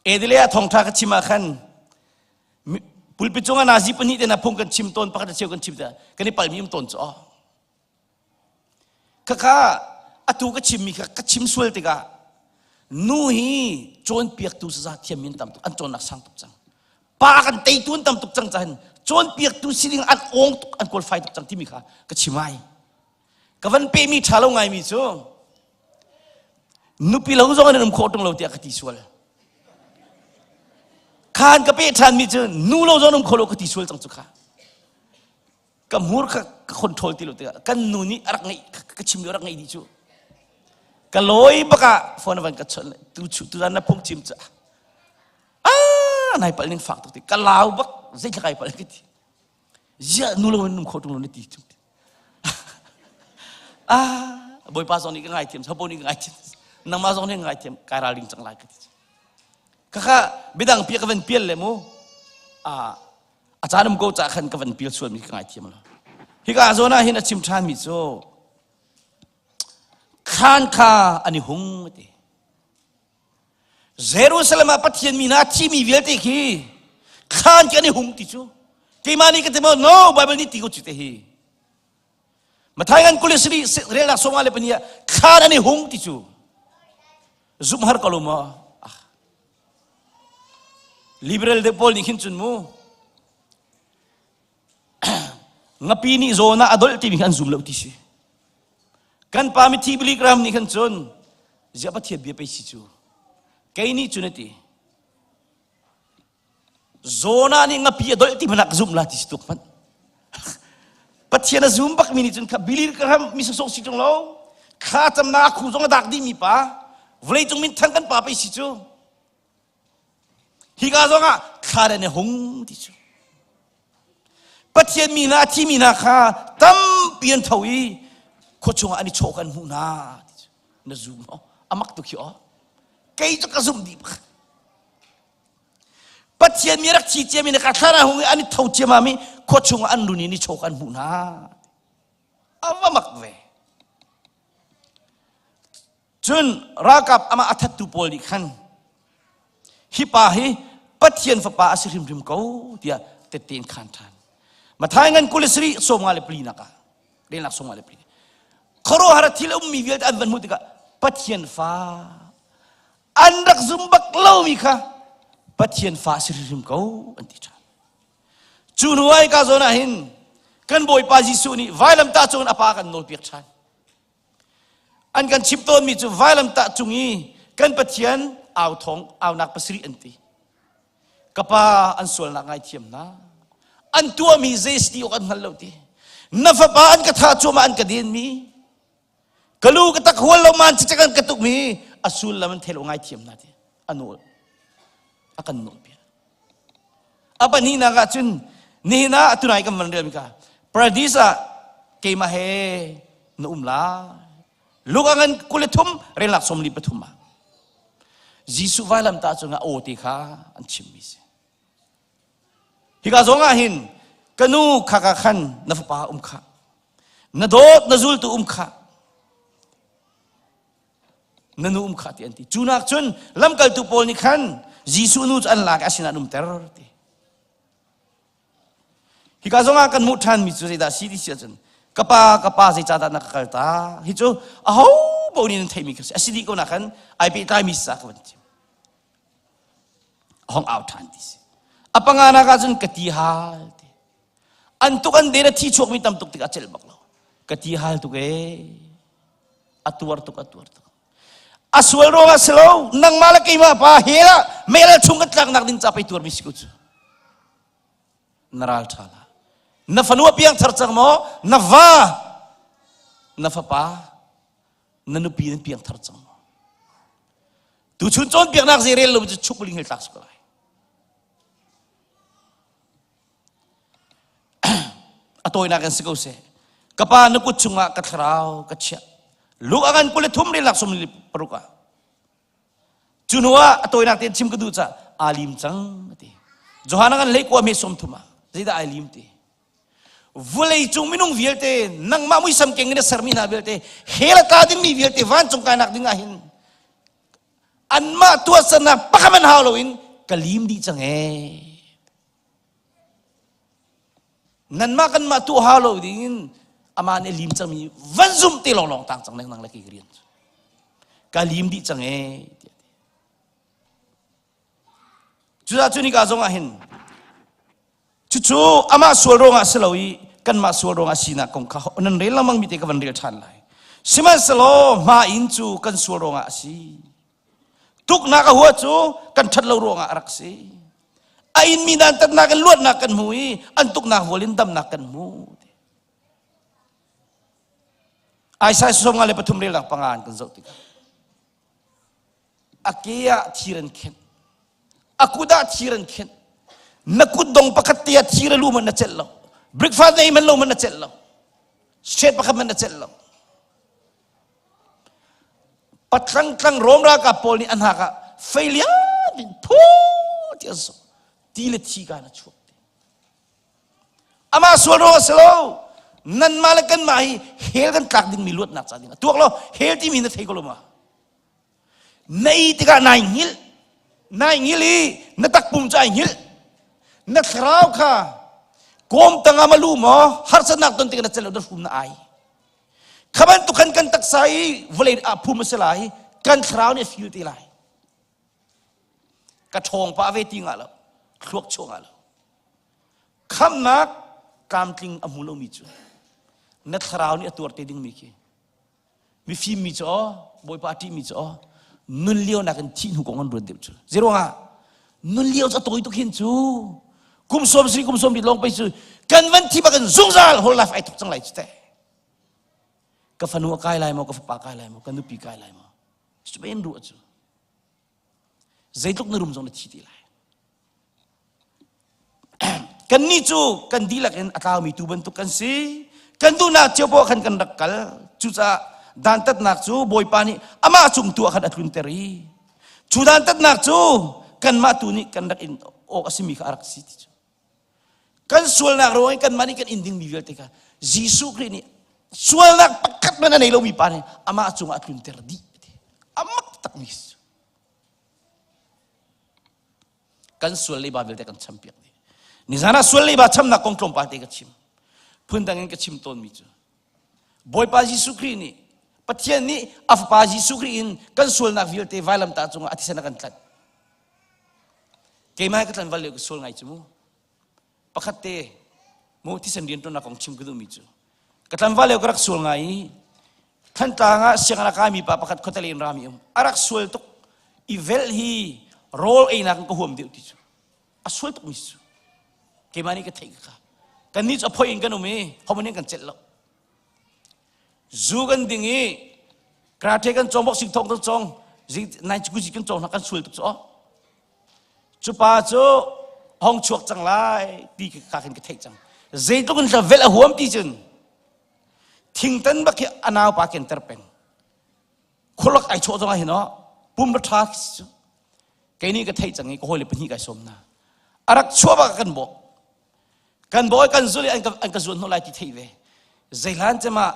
Edile a thongtha ka chim ah khan pulpit cungah nazi pahnih te na phung kan chim tawn pakhat a cheu kan chim te kan i palmi um tawn cu oh. Khakha atu ka chimmi kha ka chim sual tikah nu hi cawnpiaktu saza thiammi an tam tuk an cawnnak sang tuk cang pa kan teitu an tam tuk cang cahin cawnpiaktu sining an awng tuk an qualify tuk cang timi kha ka chim ai ka van pehmi ṭha lo ngaimi cu nupi lo zong an um khawh ṭung lo tiah ka ti sual khan ka peh ṭhanmi cu nu lo zong an um kho lo ka ti sual cang cu kha ka hmur kha ka control ti lo tikah kan nu nih a rak ngeih ka chim lio rak ngeih dih cu ka lawi bak ah phone van ka chawnh tu chu tu zan na phung chim ca ah nai pal ning fak tuk ti ka lau bak zeitlak ai pal ka ti zia nu lo num kho tung lo na ti chung ah bawipa zong nih ka ngai thiam sabo nih ka ngai thiam nangmah zong nih ka ngai thiam kai ral ding cang lai ka ti khakha bidang pia ka van pial le mu ah A caan um ko cah khan ka van pial sualmi ka ngaithiam lo. Hika zawn ah hin a chim ṭhanmi cu thlan kha an i hung a ti. Jerusalem ah Pathian mi hna thimi vialte khi thlan khi an i hung ti cu keimah nih ka ti maw no Bible nih ti ko cu te hi Mathai ngan kulisri relnak sawma le pania thlan an i hung ti cu zumh har ko lo maw ah. Liberal de pawl nih khin cun mu ngapi nih zawn ah a dolh timi kha an zum lo ti si kan pa mithi Billy Graham nih khan cun ziah Pathian bia pei si cu kei nih cun a ti Jonah nih ngapi a dolh ti hmanh ah ka zumh la ti si tuk hmanh Pathian a zum bak mi nih cun kha Billy Graham mi sawsawh si ṭung lo thla camnak a khu zong a dak dih mi pa vawlei cung min thang kan pa pei si cu Hika zongah thla le na hung ti cu. Pathian mi hna a thimi hna kha tampi an tho i khua chungah an i chawh kan hmuh hna ti cu. Na zum maw? A mak tuk hi aw. Kei cu ka zumh dih bak. Pathian mi rak thi ciami na ka thla na hung i an i tho ciamam i khua chungah an run i ni chaw kan hmuh hna. A va mak ve. Cun ralkap amah a thattu pawl nih khan hi pa hi Pathian fapa a si hrimhrim ko tiah tette in khan ṭhan. Mathai ngan 23 54 nak ah relnak 54 khuaruahhar thil a ummi vialte an van hmuh tikah Pathian fa an rak zum bak lomi kha Pathian fa a si hrimhrim ko an ti ṭhan. Cu hnu ah hika zawn ah hin kan Bawipa Jesuh nih vailamtah cungin a pa kan nawlpiak ṭhan. An kan chimh tawnmi cu vailamtah cung i kan Pathian au thawng aunak pasarih an ti. Ka pa an sualnak ngaithiam hna. An tuahmi zei si ti awk an hngal lo ti. Na fapa an ka thah cuahmah an ka denmi. Ka lu ka tak hual lo man cicek an ka tukmi a sullam an thei lo ngaithiam hna ti. A nawl. A kan nawl piak. A pahnihnak ah cun nihin ah tunai kan van relmi kha paradis ah keimah he na um lai. Luka ngan 23 relnak 43 ah Jesuh vailamtah cungah aw te kha an chimmi si. Hika zong ah hin ka nu khaka khan na fapa um kha na dawt na zultu um kha na nu um kha ti an ti cu nak cun lamkaltu pawl nih khan Jesuh nu cu an lak i a sinah an umter ti hika zongah kan hmuh ṭhanmi cu zeidah si ti si ahcun ka pa ka pa zeicahdah na ka kal ta hi cu aho paoh nih nan theihmi kha si a si dih ko nak khan ai pehtlaimi sa ka van chim a hong au ṭhan ti si a panganak ah cun ka ti hal ti an tuk an den a thi chuakmi tam tuk tikah a celh bak lo ka ti hal tuk ee a tuar tuk a tuar tuk a sual ruangah si lo nangmah le keimah pa hell ah mel chung kan tlaknak ding ca pei tuarmi si ko cu na ral ṭha la na fanu a piang thar cang maw na va na fapa na nupi nan piang thar cang maw tuchun cawnpiaknak zei rel lo cu chuk ling hel tlak si ko lai A tawinak in si ko seh. Ka pa na kut chungah ka thlarau ka chiah. Luke a ngan 23 relak 26 ah. Cu hnu ah a tawinak tein chim ka duh caah aa lim cang a ti. Johan a ngan hlei kua me 30 ah zeidah ai lim ti. Vulei cung minung vialte nangmah muisam keng in a sermi hna vialte hell a tla dingmi vialte vancung kainak ding ah hin anmah tuahsernak pakhat hmanh hau loin ka lim dih cang ee. Nanmah kanmah tuah hau lo dingin amah nih lim cangmi van zum te lawnglawng tang cang nang le kei rian cu. Ka lim dih cang ee tiah ti. Cucaah cu nika zong ah hin cucu amah sual ruangah si lo i kanmah sual ruangah sinak kong kha nan rel lengmang mi te ka van rel ṭhan lai. Sihmanhsehlaw hma in cu kan sual ruangah a si. Tuknak a hua cu kan ṭhat lo ruangah a rak si. A inmi dantatnak in luatnak kan hmu i an tuknak vual in damnak kan hmu. Isaiah 53 relnak panga an kan zoh tikah a ke ah thir an khenh a kut ah thir an khenh na kut dong pakhat te ah thir a lu man na celh lo breakfast na ei man lo man na celh lo straight pakhat man na celh lo Patlang tlang Rom ralkap pawl nih an hak ah fei lian in phu ti an sawh. Ti le thi ka na chuak. Amah sual ruang a si lo. Nanmah le kanmah hi hell kan tlak dingmi luatnak ca ding. Tuak lo hell timi na thei ko lo ma? Nei tikah nai hngilh. Nai ngil i na takpum cu ai hngilh. Na thlarau kha kawm tangah ma lu maw harsatnak ton tikah na cel lo na hrum na ai. Kha bantuk khan kan taksa i vawlei ah phum a si lai, kan thlarau nih a feel te lai. Ka ṭhawng pah ve ti ngah lo, thluak chuah ngah lo. Khamnak tlamtling a hmu lomi cu na thlarau nih a tuar te dingmi khi mifim mi cu aw bawipa a ṭihmi cu aw nun lio nakin thih hnu kong an ruat deuh cu zeiruangah nun lio cu a tawi tuk hin cu kum sawm si kum sawm rit lawng pei cu kan van thi bak in zungzal whole life ai thok cang lai cu teh ka fanu a kai lai maw ka fapa kai lai maw ka nupi kai lai maw cu in ruah cu zeitluk na rum zong na thi ti lai Kannih cu kan dihlak in a tlaumi tuu bantuk kan si. Kan duhnak cio poah khan kan rak kal. Cucaah dantatnak cu Bawipa nih amah cung tu ah khan a tlunter i cu dantatnak cu kanmah tu nih kan rak in awk a simi kha a rak si ti cu. Kan sualnak ruang in kanmah nih kan in dingmi vialte kha Jesuh Khrih nih sualnak pakhat hmanh a nei lomi pa nih amah cungah a tlunter dih. A mak takmi si. Kan sual leiba vialte kan champiak dih. Nizan ah sual leiba chamnak kong tlawmpal te ka chim. Phundang in ka chim tawnmi cu Bawipa Jesuh Khrih nih Pathian nih a fapa Jesuh Khrih in kan sualnak vialte vailamtah cungah a thisen a kan tlanh. Keimah ka tlanval lio ka sual ngai cu mu. Pakhat te mu thisen rianṭuannak kong chim ka duhmi cu ka tlanval lio ka rak sual ngai i Thantlang ah sianginn a kaimi pa pakhat khuatele in rami um. A rak sual tuk. I velh hi rawl einak in ka huam deuh ti cu. A sual tukmi cu. Keimah nih ka theih ka. Kannih cu a phoi in kan um i homan in kan celh lo. Zu kan ding i karate kan cawng, boxing thong kan cawng, nai guzi kan cawng hna kan sual tuk cu. Cu pa cu hong chuak cang lai ti ka khin ka theih cang. Zeitluk in velh a huam ti cun Thingtan bak hi a naupa kenter peng. Khualak ai chawh zong ah hin pum ra ṭha khi cu. Kei nih ka theih cang i ka hawile pahnih kai sawm hna. A rak chuah bak kan bawh. Kan bawh i kan zul i an ka, an ka zuan hnawh lai ti theih ve. Zeihlan cem ah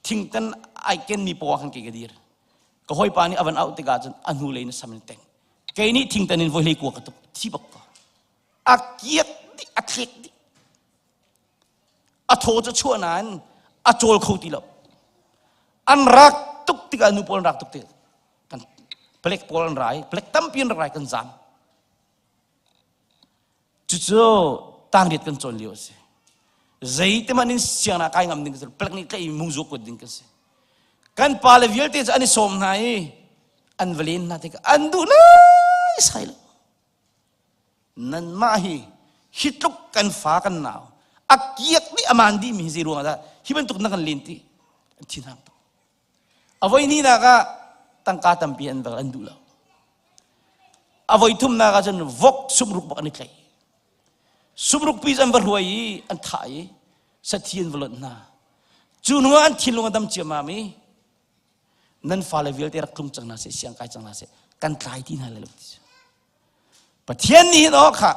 thingtan ai kenmi paw ah khan kei ka dir. Ka hawipa nih a van auh tikah cun a hnu lei in sam in teng. Kei nih thingtan in voi hlei kua ka tuk. Thi bak ko. A kiak dih, a thlek dih. A thaw cu chuah nain a cawl kho ti lo. An rak tuk tikah nu pawl an rak tuk tik kan palek pawl an rai, palek tampi an rak rai kan zaam. Cucu tangriat kan cawn lio a si. Zeiti hmanh in sianginn ah kai ngam ding ka si palek nih tlaih i mungzu kuat ding ka si. Kan pale vialte cu an i sawm hna i an va len hna tikah an duh lai sai lo. Nanmah hi hi tluk kan fa kan nau a kiak nih a maan dihmi hi zei ruangah dah hi bantuk na kan len ti an thinhang tuk. A voi hnihnak ah tangka tampi an vel an duh lo. A voi thumnak ah cun vok sumruk bak an i tlaih. Sumruk pi an va hruai i an thah i sathi an va lonh hna. Cu hnu ah an thinlung a dam ciammam i nan fale vialte rak tlung cang hna seh, siang kai cang hna seh, kan tlai ti hna lai lo ti cu. Pathian nih hin aw kha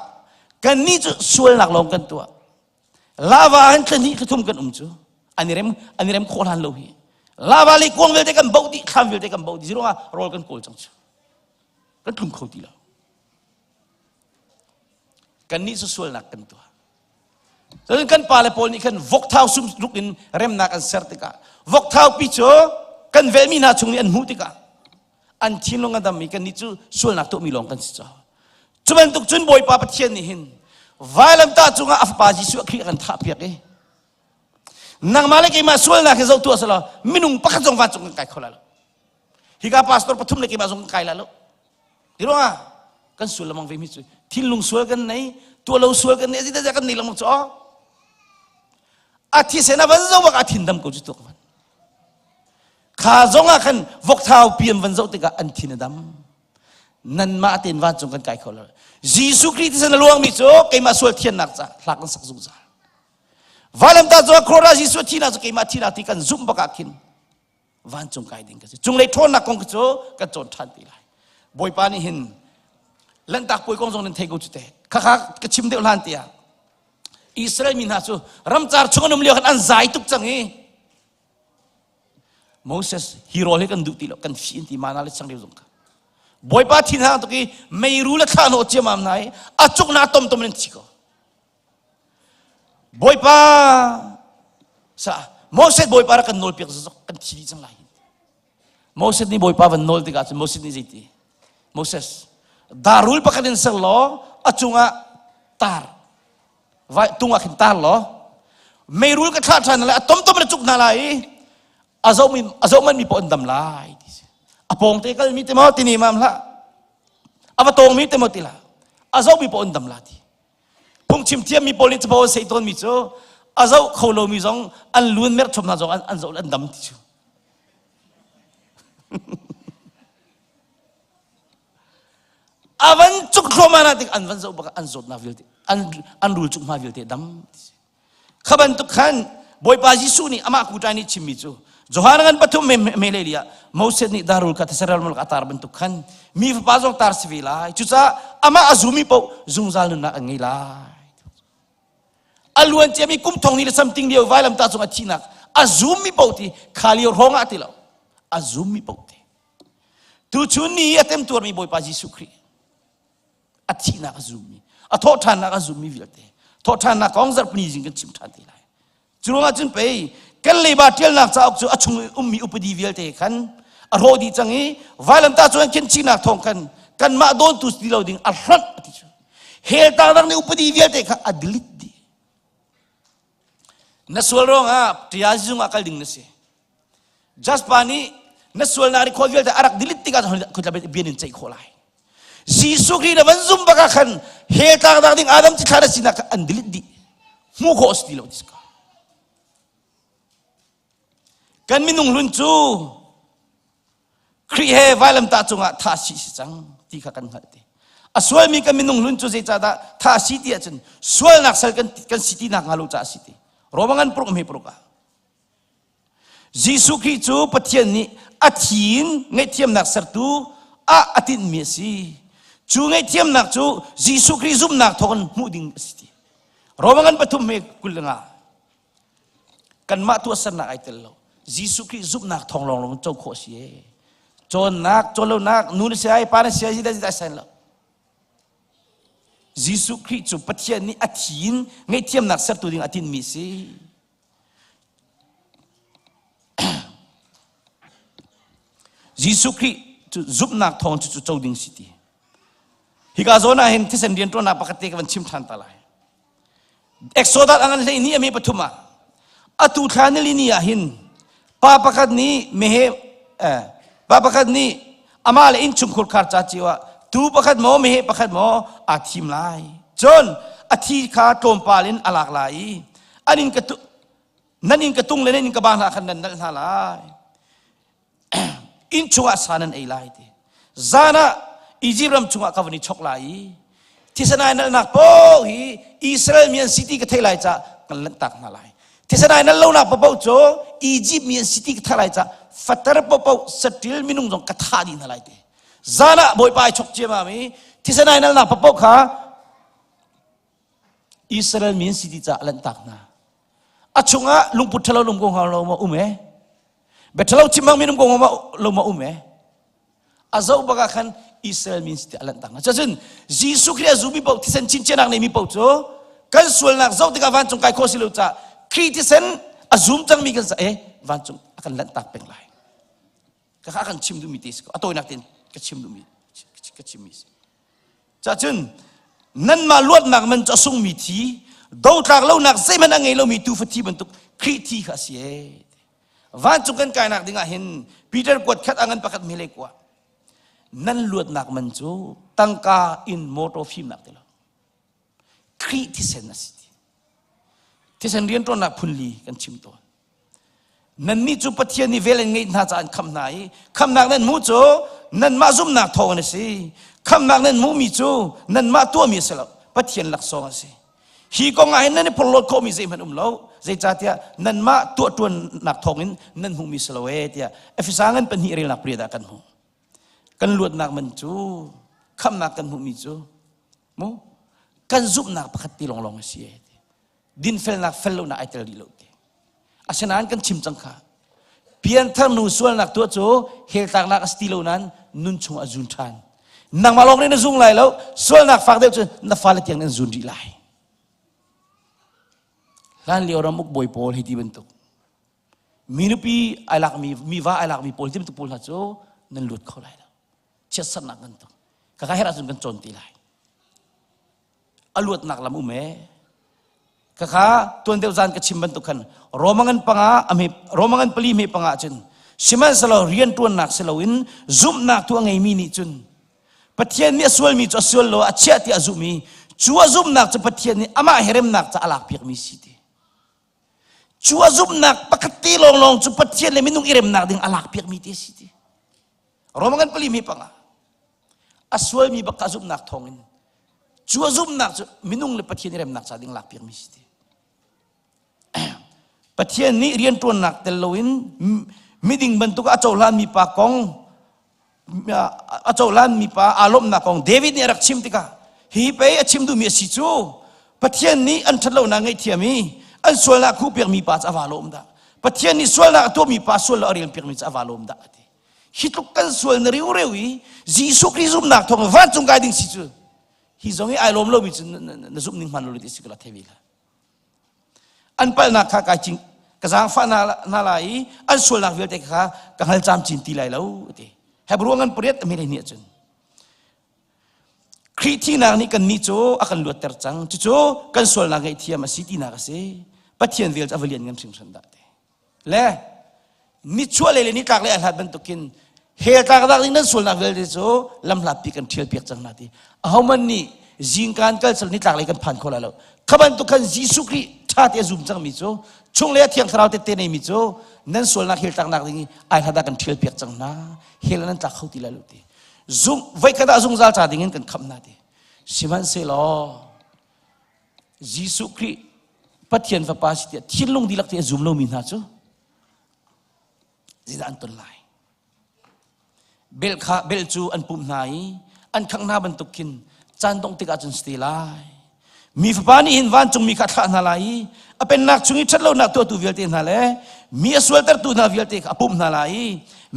kannih cu sualnak lawng kan tuah. Lava hin thla hnih thla thum kan um cu an i rem an i rem khawh hlan lo hi. Lava le kuang vialte kan boh dih, thlam vialte kan boh dih. Ziruangah rawl kan kawl cang cu. Kan tlung kho ti lo. Kannih cu sualnak kan tuah. Cun kan pale pawl nih khan vokthau sum ruk in remnak an ser tikah vokthau pi cu kan velmi hna chung nih an hmuh tikah an thinlung a dam i kannih cu sualnak tuahmi lawng kan si caw. Cu bantuk cun Bawipa Pathian nih hin vailamtah cungah a fapa Jesuh Khrih a kan thahpiak i nangmah le keimah sualnak hi zoh tuah selaw minung pakhat zong vancung kan kai kho lai lo. Hika pastor pathum le keimah zong kan kai lai lo. Ti ruangah kan sual lamang ve mi cu thinlung sual kan nei, tuah lo sual kan nei, zeidah kan nei lamang cu a thisen a van zo bak a thin dam ko cu tuak van. Kha zong ah khan vokthau pi an van zoh tikah an thin a dam. Nanmah tein vancung kan kai kho lo. Jesuh Khrih thisen a luangmi cu keimah sual thiannak ca hla kan sak zungzal. Vailamtah cungah Krora Jesuh thihnak cu keimah thihnak ti kan zumh bak ah khin vancung kai ding ka si. Cunglei ṭhawnnak kong cu kan cawn ṭhan ti lai. Bawipa nih hin Lanhtak puai kong zong nan thei ko cu te. Khakha ka chim deuh hlan tiah Israel mi hna cu ramcar chung an um lio khan an zai tuk cang i Moses hi rawl hi kan duh ti lo kan fi in ti mana le changreu zong kha. Bawipa thin hang tuk i meiru le thlah hnawh ciamam hna i a cuk na tom tom in thi ko. Bawipa sa Moses Bawipa rak kan nawl piak zok kan thi dih cang lai. Moses nih Bawipa van nawl tikah cun Moses nih zeiti? Moses darul pakhat in ser law a cungah tar vai tung ah khin tar law meirul ka thlah ṭhan lai a tomtom na cuk hna lai i a zohmi a zoh man mi paoh an dam lai ti si a pawng te kal mi te maw tini mam hlah a va tawng mi te maw ti la a zoh mi paoh an dam la ti phungchim thiam mi pawl nih capo an sei tawn mi cu a zoh kho lo mi zong an luan mer chom hna zong an an zoh an dam ti cu A van cuk thluahmah na tik an van zoh bak an zawtnak vialte an an rul cuk hma vialte dam kha bantuk khan Bawipa Jesuh nih amah kuṭai nih chimmi cu Johan ngan pathum me me le ah Moses nih darul kha thesaral mulk a tar bantuk khan mi fapa zong tar si ve lai cucaah amah a zumi paoh zungzal nunnak an ngei lai a luan ciami kum thong ni le something lio vailamtah cung a thihnak a zummi paoh ti kha lio hrawng ah ti lo a zummi paoh ti Tuchun ni a temtuarmi Bawipa Jesuh Khrih a thihnak a zummi a thawhṭhannak a zummi vialte thawhṭhannak kong zarhpini zing kan chim ṭhan te lai. Cu ruangah cun pei kan leiba ṭialnak cauk cu a chung i ummi upadi vialte khan a hrawh dih cang i vailamtah cu an khenchihnak thawng khan kanmah dawntu ti lo ding a hlonh a ti cu. Hell tangdang nih upadi vialte kha a delete dih. Na sual ruangah ṭia zung ah kal ding na si. Jaspa nih na sualnak ri khawl vialte a rak delete tikah khutla bian in ceih khawh lai. Jesuh Khrih na van zum bak ah khan hell tlaknak ding Adam cithlah na sinak kha an delete dih. Hmuh khawh a si ti lo ti ka. Kan minung hlun cu Khrih he vailamtah cungah thah si si cang ti kha kan hngalh te. A sualmi kan minung hlun cu zeicahdah thah si ti ahcun sualnak sal kan, kan si ti nak hnga lo caah si ti. Roma ngan puruk hme puruk ah. Jesuh Khrih cu Pathian nih a thi in ngaihthiamnak sertu ah a tinhmi a si. Cu ngaihthiamnak cu Jesuh Khrih zumhnak thawngin hmuh ding a si ti. Roma ngan pathum he 25 kanmah tuahsernak ai tel lo. Jesuh Khrih zumhnak thawng lawnglawng co khawh a si e. Cawnnak, cawlonak, nu na si ai, pa na si ai, zidah zidah sai lo. Jesuh Khrih cu Pathian nih a thi in ngaihthiamnak sertu ding a tinhmi a si. Jesuh Khrih cu zumhnak thawng cu co ding si ti. Hika zawn ah hin thisen rianṭuannak pakhat te ka van chim ṭhan ta lai. Exodus a ngan hlei ni a mi pathum ah atu thla nili ni ah hin pa pakhat nih mehe eh, pa pakhat nih amah le innchungkhur khar ca cio ah tu pakhat maw meheh pakhat maw aa thim lai cun a thi kha tlawmpal in a lak lai i an in ka nan in ka tung le nan in ka ba hna khan nan nalh hna lai inn chungah sa nan ei lai ti zan ah Egypt ram chungah ka van i chok lai i thisen ai nalhnak paoh hi Israel mi an si ti ka theih lai caah kan lanhtak hna lai thisen ai nalh lonak paoh cu Egypt mi an si ti ka theih lai caah fater paoh saṭil minung zong ka thah dih hna lai ti zan ah Bawipa ai chok ciamam i thisen ai nalhnak paoh kha Israel mi an si ti caah lanhtak hna a chungah lungput ṭhalo lung ko lo ma um e bia ṭhalo chim hmang mi um ko lo ma um e a zoh bak ah khan Israel mi si ti a lanhtak hna cucun Jesuh Khrih a zumi paoh thisen chinchennak nei mi paoh cu kan sualnak zoh tikah vancung kai khawh si lo caah Khrih thisen a zum cangmi kan sa e vancung a kan lanhtak peng lai ka kha kan chim duhmi te si ko a tawinak tein ka chim duhmi ka chimmi si cacun nanmah luatnak man cu a sungmi thi dotlak lonak zeihmanh a ngei lomi tuufa thi bantuk Khrih thi kha a si e Vancung kan kainak dingah hin Peter kuat khat a ngan pakhat mele kua. Nan luatnak man cu tangka in motor fimnak ti lo. Khrih thisen a si ti. Thisen rianṭuannak phunli kan chim tawn. Nannih cu Pathian nih vel in ngeih hna caah an khamh hna i khamhnak nan hmuh cu nanmah zumhnak thawngin a si. Khamhnak nan hmuhmi cu nanmah tuahmi a si lo. Pathian laksawng a si. Hi kong ah hin nan i phorhlawt khawhmi zeihmanh um lo. Zeicahtiah nanmah tuahṭuannak thawngin nan hmuhmi si lo ee tiah Efesa ngan pahnih relnak pariat ah kan hmuh. Kan luatnak man cu khamhnak kan hmuhmi cu mu kan zumhnak pakhat ti lawnglawng a si ee ti. Dinfelnak fellonak ai tel rih lo ti. Asinain kan chim cang kha. Pianthar nu sualnak tuah cu hell tlaknak a si ti lo nain nun chung a zun ṭhan. Nangmah lawng nih na zung lai lo, sualnak fak deuh cun na fale tiang nan zun rih lai. Hlan lio ramuk bawi pawl hi ti bantuk. Mi nupi ai lakmi, mi va ai lakmi pawl ti bantuk pawl hna cu nan lut kho lai lo. Chiatsernak kan tuk. Kaka her ahcun kan cawn ti lai. A luatnak lam um ee. Kaka tuan deuh zan ka chim bantuk khan Romangan panga ame Romangan pali me panga cun sihmanhsehlaw rianṭuannak si loin zumhnak tu a ngeimi nih cun Pathian nih a sualmi cu a sual lo a chiah ti a zumh i cu a zumhnak cu Pathian nih amah he remnak ca a lakpiakmi si ti. Cu a zumhnak pakhat te lawnglawng cu Pathian le minung i remnak ding a lakpiakmi te si ti. Roman pali mi panga a sualmi bak a zumhnak thawngin cu a zumhnak cu minung le Pathian i remnak ca ding lakpiakmi si ti. Pathian nih rianṭuannak tel loin miding bantuk a cohlanmi pa kong a cohlanmi pa aa lawmhnak kong David nih a rak chim tikah hi pei a chim duhmi a si cu Pathian nih an ṭhatlonak ngaihthiam i an sualnak khuhpiakmi pa cu a va lawm dah Pathian nih sualnak a tuahmi pa sual lo a relpiakmi cu a va lawm dah a ti hi tluk kan sual na riu reu i Jesuh Khrih zumhnak thawng vancung kai ding si cu hi zong i ai lawm lomi cu na zumh ning hman lo ti si ko la thei ve la An palhnak kha kai cing ka zaangfah hna lai i an sualnak vialte kha ka hngal camcin ti lai lo ti. Hebrew ngan pariat a hme cun Khrih thihnak nih kannih cu a kan luatter cang. Cucu kan sualnak ngaihthiam a si tinak a si. Pathian vel cu a va lian ngan hringhran dah ti. Le nichuahlei le nitlaklei a hlat bantukin hell tlaknak ding nan sualnak vialte cu lamhlatpi kan ṭhial piak cang hna ti ahohmanh nih zingkan kal sal nitlaklei kan phan kho lai lo kha bantuk khan Jesuh Khrih ṭha te a zum cangmi cu chunglei a thiang thlarau tette neimi cu nan sualnak hell tlaknak ding i ai hlat ah kan ṭhial piak cang hna hell nan tlak kho ti lai lo ti zung voikhat ah zungzal ca ding in kan khamh hna ti sihmanhsehlaw Jesuh Khrih Pathian Fapa si tiah thinlung dihlak te a zum lomi hna cu zeidah an ton lai? Bel kha bel cu an pumh hna i an khangh hna bantuk khin caan dongh tikah cun si te lai. Mi fapa nih hin vancungmi kha a thlah hna lai i a pennak chung i ṭhatlonak tuahtu vialte hna le mi a sualtertu hna vialte kha a pumh hna lai i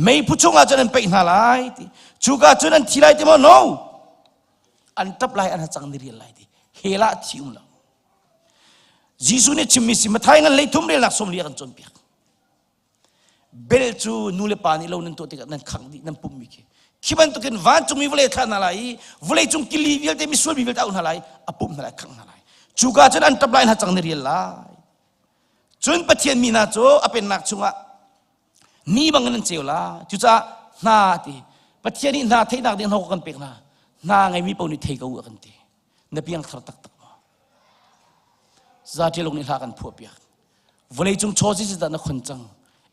meiphu chungah cun an paih hna lai ti. Cuka cun an thi lai ti maw? No! An ṭap lai, an hacang ni rial lai ti. Hell ah thi um lo. Jesuh nih chimmi si Mathai ngan leithum relnak 40 a kan cawnpiak. Bel cu nu le pa nih lo nan tuah tikah nan khangh dih nan pummi khi. Khi bantukin vancungmi vawlei thlah hna lai i vawlei cung kili vialte misual mi vialte auh hna lai a pumh hna lai khangh hna lai. Cuka cun an ṭap lai hna cang ni rial lai. Cun Pathian mi hna cu a pennak chungah ni bangin an ceu la. Cucaah hna ti Pathian nih hna theihnak ding hna kan pek hna. Hna ngeimi paoh nih thei ko u a kan ti. Na piangthar taktak maw? Zaṭialung nih hla kan phuah piak. Vawleicung chaw zi dah na khon cang?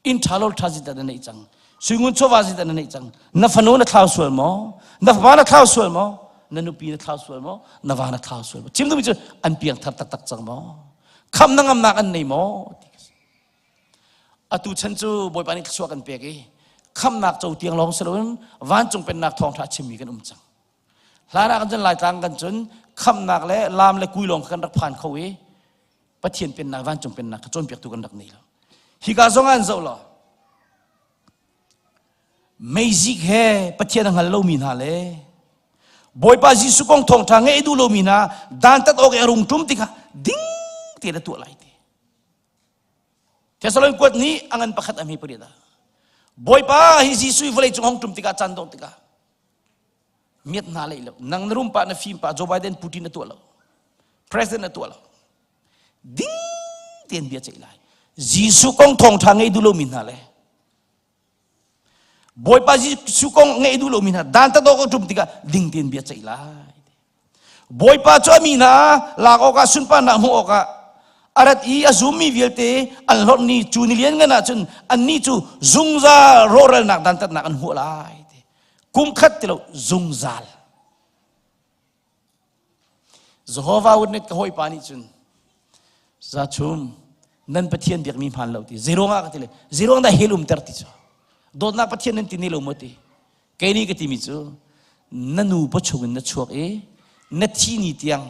Inn ṭha lo ṭha zi dah na neih cang? Suingun chawva zi dah na neih cang? Na fanu na thlau sual maw? Na fapa na thlau sual maw? Na nupi na thlau sual maw? Na va na thlau sual maw? Chim duhmi cu an piangthar taktak cang maw? Kham na ngamnak an nei maw? Atu chan cu Bawipa nih thluachuah kan pek i khamnak co tiang lawng si loin vancung pennak thawngṭha chimmi kan um cang. Hlan ah kan cun Laitlang kan cun khamnak le lam le kui lawng kan rak phan kho i Pathian pennak vancung pennak kha cawnpiaktu kan rak nei lo. Hika zong ah an zoh law meizik he Pathian a hngal lomi hna le Bawipa Jesuh kong thawngṭha ngeih duh lomi hna dantat awk i a rung ṭum tikah ding tein a tuah lai ti. Thessalon kuat nih a ngan pakhat a hme pariat ah Bawipa hi Jesuh vawlei cung hong ṭum tikah caan dongh tikah miat hna lei lo nang na rum pa na fim pa Joe Biden Putin na tuah lo president na tuah lo ding tein bia ceih lai Jesuh kong thawngṭha ngei duh lomi hna le Bawipa Jesuh kong ngei duh lomi hna dan tat awk a ṭum tikah ding tein bia ceih lai Bawipa cu a mi hna lak awkah sunparnak hmuh awkah a rat i a zummi vialte an hlorh ni cu ni lianngan ah cun annih cu zungzal rawhralnak dantatnak an hmuh lai ti kum khat ti lo zungzal Jehovah Witness ka hawipa nih cun zachum nan Pathian biakmi hmaan lo ti zeiruang ah ka ti le zeiruang dah hell umter ti cu dawtnak Pathian nan ti ni lo maw ti Kei nih ka timi cu na nu pawchung in na chuak i na thi ni tiang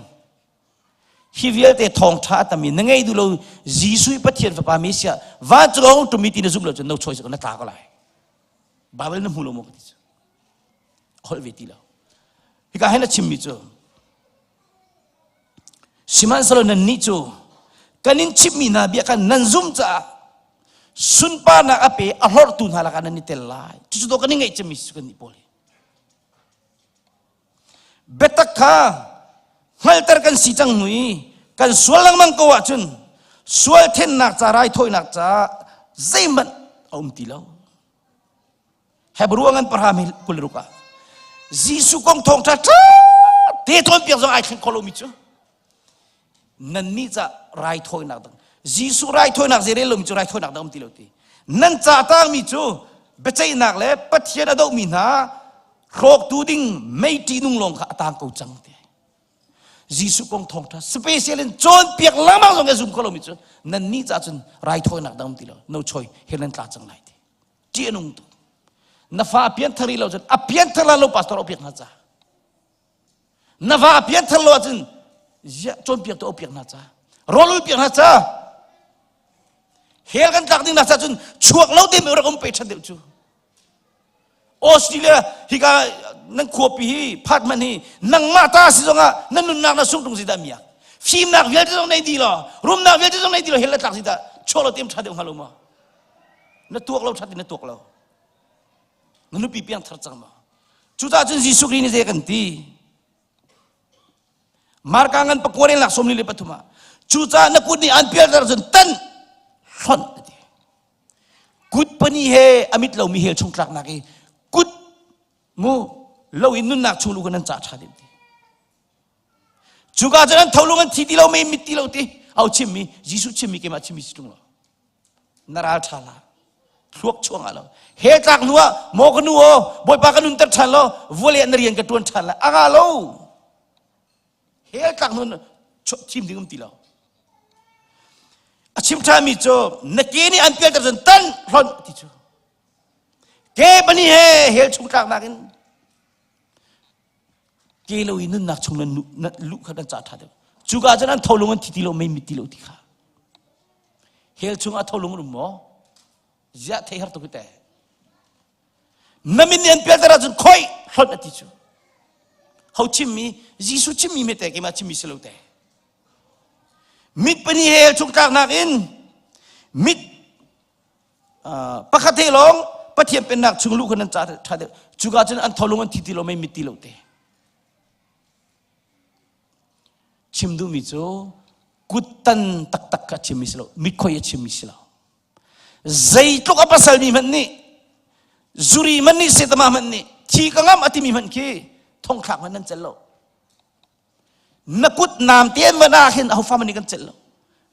hi vialte thawngṭha a tam i na ngei duh lo Jesuh i Pathian fapa Messiah vancung a hung ṭumi ti na zumh lo cun no choice na tla ko lai. Bible na hmu lo maw ka ti cu. Holh ve ti lo. Hika hin a chimmi cu Sihmanhsehlaw nannih cu kan in chimhmi hna bia kha nan zumh caah sunparnak a pe a hlorhtu hna lakah nan i tel lai. Cucu dawh kan i ngaih cemmi si kan nih pawl hi. Biatak kha hngalter kan si cang hnu i kan sual lengmang ko ahcun sual thennak ca raithawinak ca zeihmanh a um ti lo. Hebrew ngan pahram hi 26 ah Jesuh kong thawngṭha ṭha te cawnpiak zong ai thleng kho lomi cu nannih ca raithawinak dang Jesuh raithawinak zei rel lomi cu raithawinak dang um ti lo ti nan ca tangmi cu biaceihnak le Pathian a dohmi hna hrawktu ding mei ṭihnung lawng kha a tang ko cang ti Jesuh kong thawngṭha special in cawnpiak lengmang zong a zum kho lomi cu nannih ca cun raithawinak dang um ti lo no choi he nan tla cang lai ti ṭih a nung tuk na fa a pianthar rih lo cun a pianthar lan lo pastor piak hna ca na va a pianthar lo ahcun ziah cawnpiak tu piak hna ca rawlul piak hna ca hell kan tlak ding na ca cun chuak lo te mi rak um pe ṭhat deuh cu Australia hika nan khuapi hi phatman hi nangmah ta si zongah nan nunnak na sung tung si dah miak fimnak vialte zong nei di lo rumnak vialte zong nei di lo hell la tlak si dah chuak lo tem ṭha deuh hnga lo ma na tuak lo ṭhat in na tuak lo na nupi piang thar cang ma cucaah cun Jesuh Khrih nih zei kan ti Marka ngan pakua lak 43 ah cucaah na kut nih an pialter cun tan hlonh ati kut pani he amit lomi hel chung tlaknak i kut mu lo in nunnak chung lu kan nan ca ṭha deuh ti cuka cun an tholung an thi ti lo mei mit ti lo ti au chimmi Jesuh chimmi keimah chimmi si ṭung lo na ral ṭha la thluak chuang ah lo he tlak hnu ah maw ka nu aw bawipa ka nunter ṭhan lo vuale na rian ka ṭuan ṭhan la anga lo hel tlak hnu thim ding um ti lo a chim ṭhanmi cu na ke nih an pialter cun tan hlonh ti cu ke bani he hel chung tlak nakin ke lo i nunnak chung nan luh kha nan ca ṭha deuh cuka cun an tholung an thi ti lo mei mit ti lo ti kha hell chung ah tholung an um maw ziah thei har tuk te na min nih an pialter ahcun khoi hlonh a ti cu ho chimmi Jesuh chimmi me te keimah chimmi si lo te mit pani hell chung tlaknak in mit pakhat he lawng Pathian pennak chung luh kha nan ca ṭha deuh cuka cun an tholung an thi ti lo mei mit ti lo te chim duhmi cu kuttan taktak kha chimmi si lo mitkhoi a chimmi si lo zeitluk a pasal mi hmanh nih zuri hmanh nih setama hmanh nih thi ka ngam a timi hmanh khi thongthlak hmanh nan cel lo na kut nam te an van ah khin ahofa man nih kan celh lo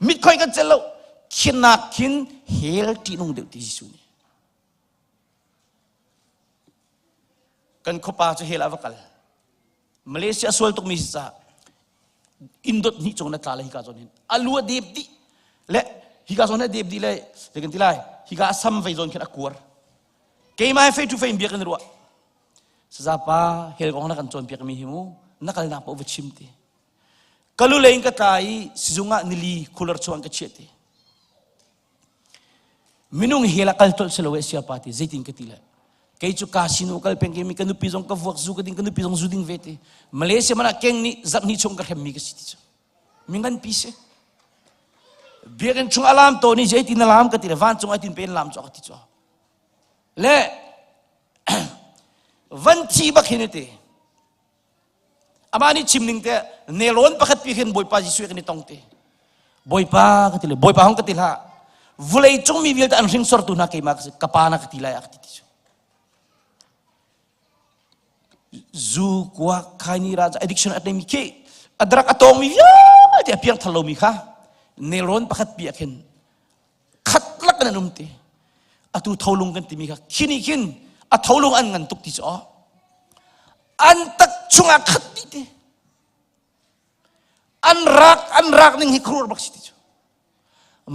mitkhoi kan celh lo khinak khin hell ṭihnung deuh ti Jesuh nih kan khuapa cu hell ah va kal Malaysia sual tukmi si caah inn dot hnih cung na tla le hika zawn hin a lu a dep dih le hika zawn a dep dih le zei kan ti lai hika a sam vei zawn khin a kuar keimah he fei tu fei in biak in ruah Sazapa hell kong na kan cawnpiak mi hi mu na kalnak paoh va chim ti. Ka lu lei in ka tla i sizung ah nili cooler chuan ka chiah ti. Minung hell ah kal tolh si lo e siapa ti zeitin ka ti le. Kei cu casino kal peng ke mi ka nupi zong ka vuak zu ka ding ka nupi zong zu ding ve ti. Malaysia mana keng nih zarh hnih chung ka hrem mi ka si ti cu. Mi ngan pi si. Biakinn chung alam to ni zeitin alam ka ti le vancung ai tin pen lam cu ka ti cu. Le van thi bak hin ti amah nih chim ning te nelrawn pakhat pi khin bawipa Jesuh kan i tong ti bawipa ka ti le bawipa hong ka ti hlah vulei cung mi vialte an hringsortu hna keimah ka si ka pa na ka ti lai a ka ti ti cu zu kuak khaini raja addiction a mi khi a drug a tawng mi vialte a piang thar lomi kha nelrawn pakhat pi ah khin khat lak in an um ti atu tholung kan timi kha khini khin a tholung an ngan tuk ti cu an tak chungah khat dih ti an rak an rak ning hi khuruar bak si ti cu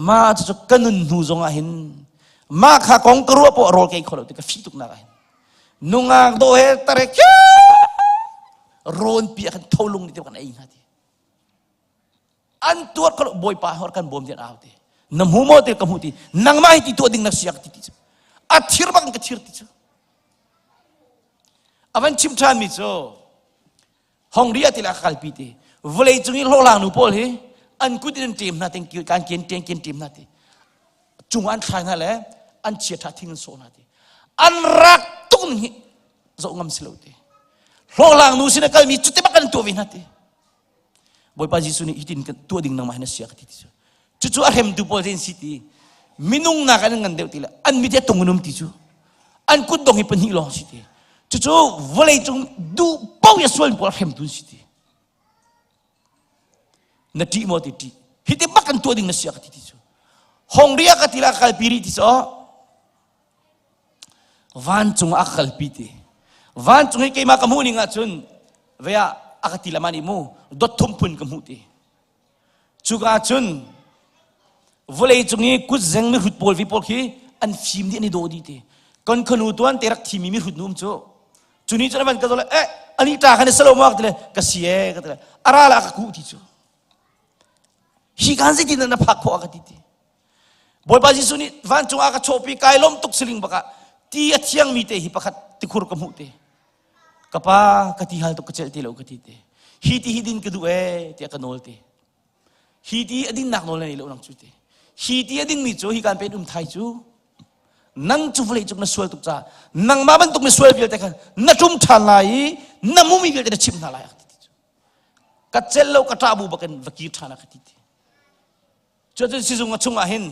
ma cu ka nun hnu zong ah hin ma kha kong ka ruah poh rawl kei kho lo ti ka fi tuk nak ah hin nungak do he tare rawn pi ah kan tholung ni te kan ei hna ti An tuar ko bawipa hor kan bawm tian au ti. Na hmu maw ti ka hmu ti. Nangmah hi ti tuah ding na siak ti ti cu. A thir bak in ka thir ti cu. A van chim ṭhan mi cu. Hongri ah tila kalpi ti. Vawlei cung i hlawhlang nu pawl hi an kut in an ṭem hna ting kan kian ṭeng kian ṭem hna ti. Cung an thlai hna le an chia ṭha thing an sawh hna ti. An rak tuk ning hi zoh ngam si lo ti. Hlawhlang nu sin a kalmi cuti bak an tuah ve hna ti. Bawipa Jesuh nih hitin kan tuah ding nangmah hin a sia ka ti ti cu. Cucu a hremtu pawl an si ti. Minung nak an ngan deuh ti le an mit he tung in um ti cu. An kut dong hi pahnih lawng si ti. Cucu vawlei cung duh paoh i a sual pawl a hremtu an si ti. Na ṭih maw ti ṭih. Hiti bak kan tuah ding na sia ka ti ti cu. Hongri a ka ti la kalpi rih ti cu Vancung ah a ka kalpi ti. Vancung hi keimah ka hmuh ning ahcun ve ah a ka ti lama nih mu dot thum phun ka hmuh ti. Cuka cun vawlei cung i kutzeng mihrut pawl vi pawl khi an fim dih an i dawh dih ti. Kan khanu tuan te rak thimi mihrut nu um cu. Cu ni cun a van ka zoh le eh ani ta khan salo ma ka ti le ka si e ka ti le a ra la ka kuh ti cu. Hi kan zeitin na phak khawh a ka ti ti. Bawipa Jesuh nih vancung ah ka chawhpi kai lawm tuk siling bakah ti a thiangmi te hi pakhat tikhur ka hmuh te. Ka pa ka ti hal tuk ka celh ti lo ka ti te. Hi ti hi din ka duh ee tiah ka nawl te. Hi ti a dinnak nawl na nei lo nang cu te. Hi ti a dingmi cu hi kan pen um thai cu nang cu vawlei cung na sual tuk caah nangmah bantuk mi sual vialte kha na ṭum ṭhan lai i na mumi vialte na chimh hna lai ka ti ka cel lo ka ṭah bu bakin va kir ṭhan a ka ti ti. Cuacun sizung a chungah hin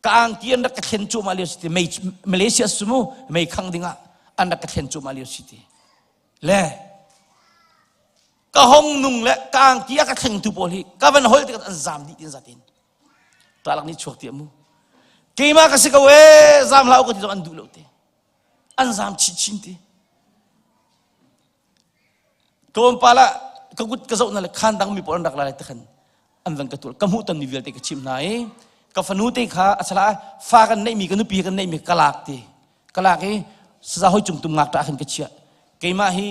ka angki an rak ka thlen cuahmah lio si ti mei Malaysia su mu mei khang dingah an rak ka thlen cuahmah lio si ti le ka hong nung le ka angki a ka thlengtu pawl hi ka van hol tikah an zam dih tin zatin talak nih chuak ti mu keimah ka si ko ee zam hlah u ka ti zong an duh lo te an zam chin chin ti Tlawmpal ah ka kut ka zoh na le khaan dang mi pawl an rak la lai tikhan an van ka tual ka hmuh tonmi vialte ka chimh hna i ka fanu te kha a sala fa kan neihmi ka nupi kan neihmi ka lak ti ka lak i saza hoi cung tum ngak ṭah khan ka chiah keimah hi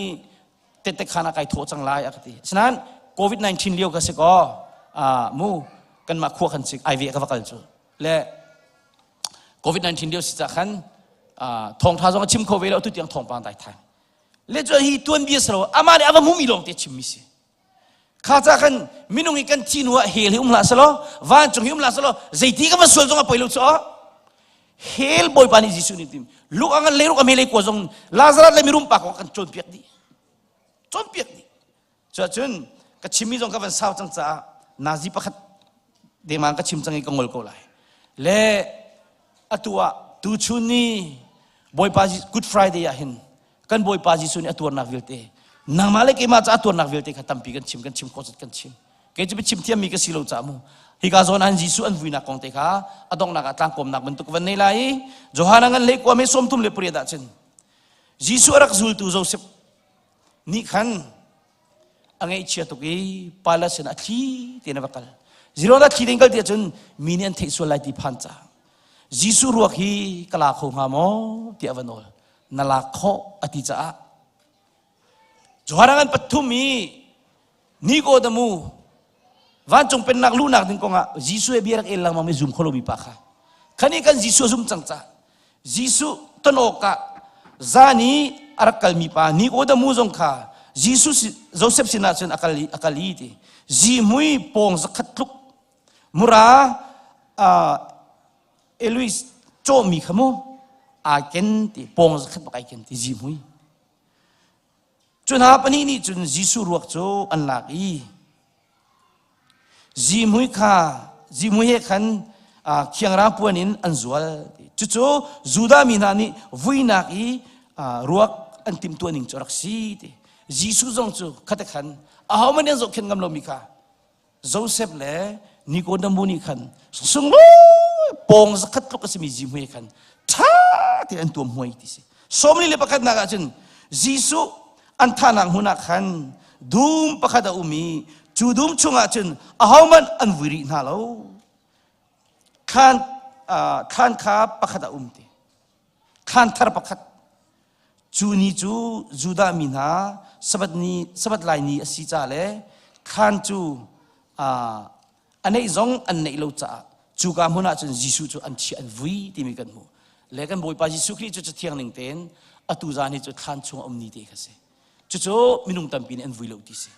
tette khan ah kai thawh cang lai a ka ti asinain covid-19 lio ka si kaw mu kanmah khua khan sik ai ve ka va kal cu le covid-19 lio si ca khan thawngṭha zong a chim kho ve lo tu tiang thawngpang dai thai Le cu hi tuanbia si lo amah nih a va hmumi lawng te chimmi si. Kha ca khan minung hi kan thi hnu ah hell hi um hlah selaw vancung hi um hlah selaw zeiti ka va sual zong a poi lo cu hell bawipa nih Jesuh nih tim luk ang le ruk a mele kua zong Lazarus le mirum pa kong kan cawnpiak dih cawnpiak dih Cuahcun ka chimmi zong ka van sau cang caah nazi pakhat dengmang ka chim cang i ka ngol ko lai. Le atu ah tuchun ni Bawipa Good Friday ah hin kan Bawipa Jesuh nih a tuarnak vialte nangmah le keimah ca a tuarnak vialte kha tampi kan chim kan chim khawh kan chim kei cu chim thiammi ka si lo caah mu hika zawn ah Jesuh an vuinak kong te kha a donghnak ah tlangkawmnak bantuk van nei lai i Johan a ngan lei kua me 38 ah cun Jesuh a rak zultu Joseph nih khan a ngaihchia tuk i Pilate sinah a thli tein a va kal. Ziron a thli tein kal ti ahcun mi nih an theih sual lai ti phan caah Jesuh ruak hi ka la kho hnga maw tiah a va nawl. Na lak khawh a ti caah Johan an pathum i Nicodemus vancung pennak luhnak ding kongah Jesuh he bia rak el lengmang mi zum kho lomi pa kha khani kan Jesuh a zum cang ca Jesuh ton awkah zan i a rak kalmi pa Nicodemus zong kha Jesuh Joseph sinah cun a kal i a kal i ti zihmui pawng zakhat tluk mura Elois cawhmi kha mu aa ken ti pawng zakhat bak ai ken ti zihmui Cu hna pahnih nih cun Jesuh ruak cu an lak i zihmui kha zihmui he khan khiangrang puan in an zual. Cucu Judah mi hna nih vuinak i ruak an timhtuah ning cu a rak si ti. Jesuh zong cu khate khan ahohmanh nih an zohkhenh ngam lomi kha Joseph le Nicodemus nih khan sunglawi pawng zakhat tluk a simi zihmui khan ṭha tein an tuam huai ti si. Sawmli le pakhatnak ah cun Jesuh an thahnak hmun ah khan dum pakhat a um i cu dum chungah cun ahohmanh an vui rih hna lo. Thlan, thlan kha pakhat a um ti. Thlan thar pakhat Cu ni cu Judah mi hna Sabbath ni Sabbath lai ni a si ca le thlan cu a neih zong an neih lo caah cuka hmun ah cun Jesuh cu an chiah an vui timi kan hmuh. Le kan Bawipa Jesuh Khrih cu cathiang ning tein atu zan hi cu thlan chung a um ni te kha si. Cucu minung tampi nih an vui lo ti si.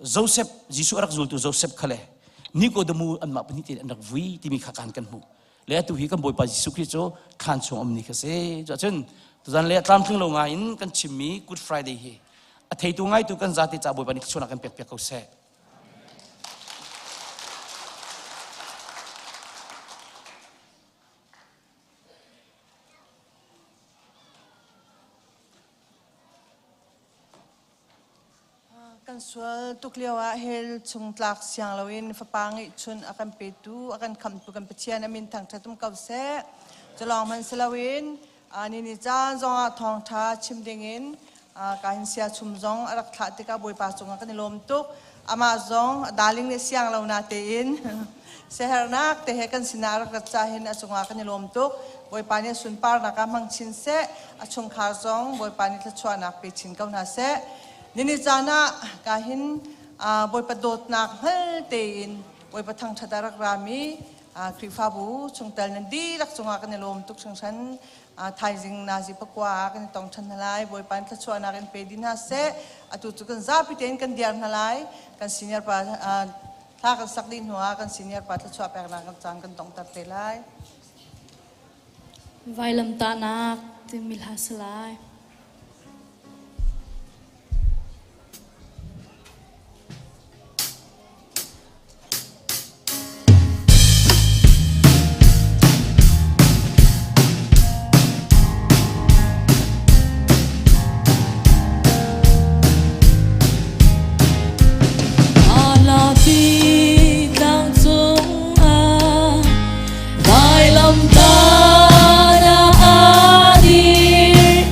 Joseph, Jesuh a rak zultu Joseph kha le Nikodemu anmah pahnih tein an rak vui timi kha kan kan hmuh. Le atu hi kan Bawipa Jesuh Khrih cu thlan chung um ni kha si. Cuahcun tuzan le tlamtling lo ngai in kan chimmi Good Friday hi a theitu ngaitu kan zate ca Bawipa nih thluachuahnak kan pek piak ko seh.
Kan sual tuk lio ah hell chung tlak siang loin fapa ngeihchun a kan petu, a kan khamtu kan Pathian a min thangṭhat um ko seh. Culawng hmanh si loin ni ni caan zongah thawngṭha chim dingin ka hin sia chum zong a rak thlah tikah Bawipa cungah kan i lawm tuk. Amah zong a darling nih siang lo na tein siaherhnak te he kan sinah a rak rat ca hin a cungah kan i lawm tuk. Bawipa nih a sunparnak ah hmang chin seh, a chungkhar zong Bawipa nih thluachuahnak pe chin ko hna seh. Nini caan ah ka hin Bawipa dawtnak hngal tein Bawipa thangṭhat a rak rami Khrihfabu chungtel nan dihlak cungah kan i lawm tuk hringhran. Thaizing nazi pakua ah kan i tong ṭhan hna lai. Bawipa in thluachuahnak in pe dih hna seh. Atu cu kan zapi tein kan diar hna lai. Kan senior pa thla kan sak dih hnu ah kan senior pa thluachuah peknak kan caan kan donghter te lai.
Vailamtahnak timi hla si lai.
Alapi tlang cungah vailamtahnak a dir.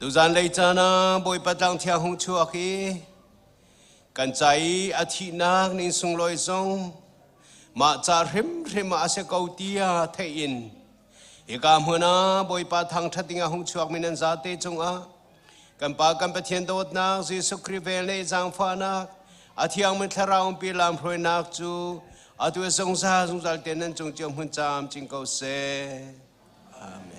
Tuzan lei caan ah Bawipa tlang thiang hung chuak i kan ca i a thihnak ning sunglawi zong mah ca hrimhrim ah a si ko tiah theih in hika hmun ah Bawipa thangṭhat ding ah hung chuakmi nan zate cungah kan Pa kan Pathian dawtnak Jesuh Khrih vel le zaangfahnak a thiangmi thlarau umpi lamhruainak cu atu zungzal zungzal te nan cung cio hmun camcin ko seh. Amen.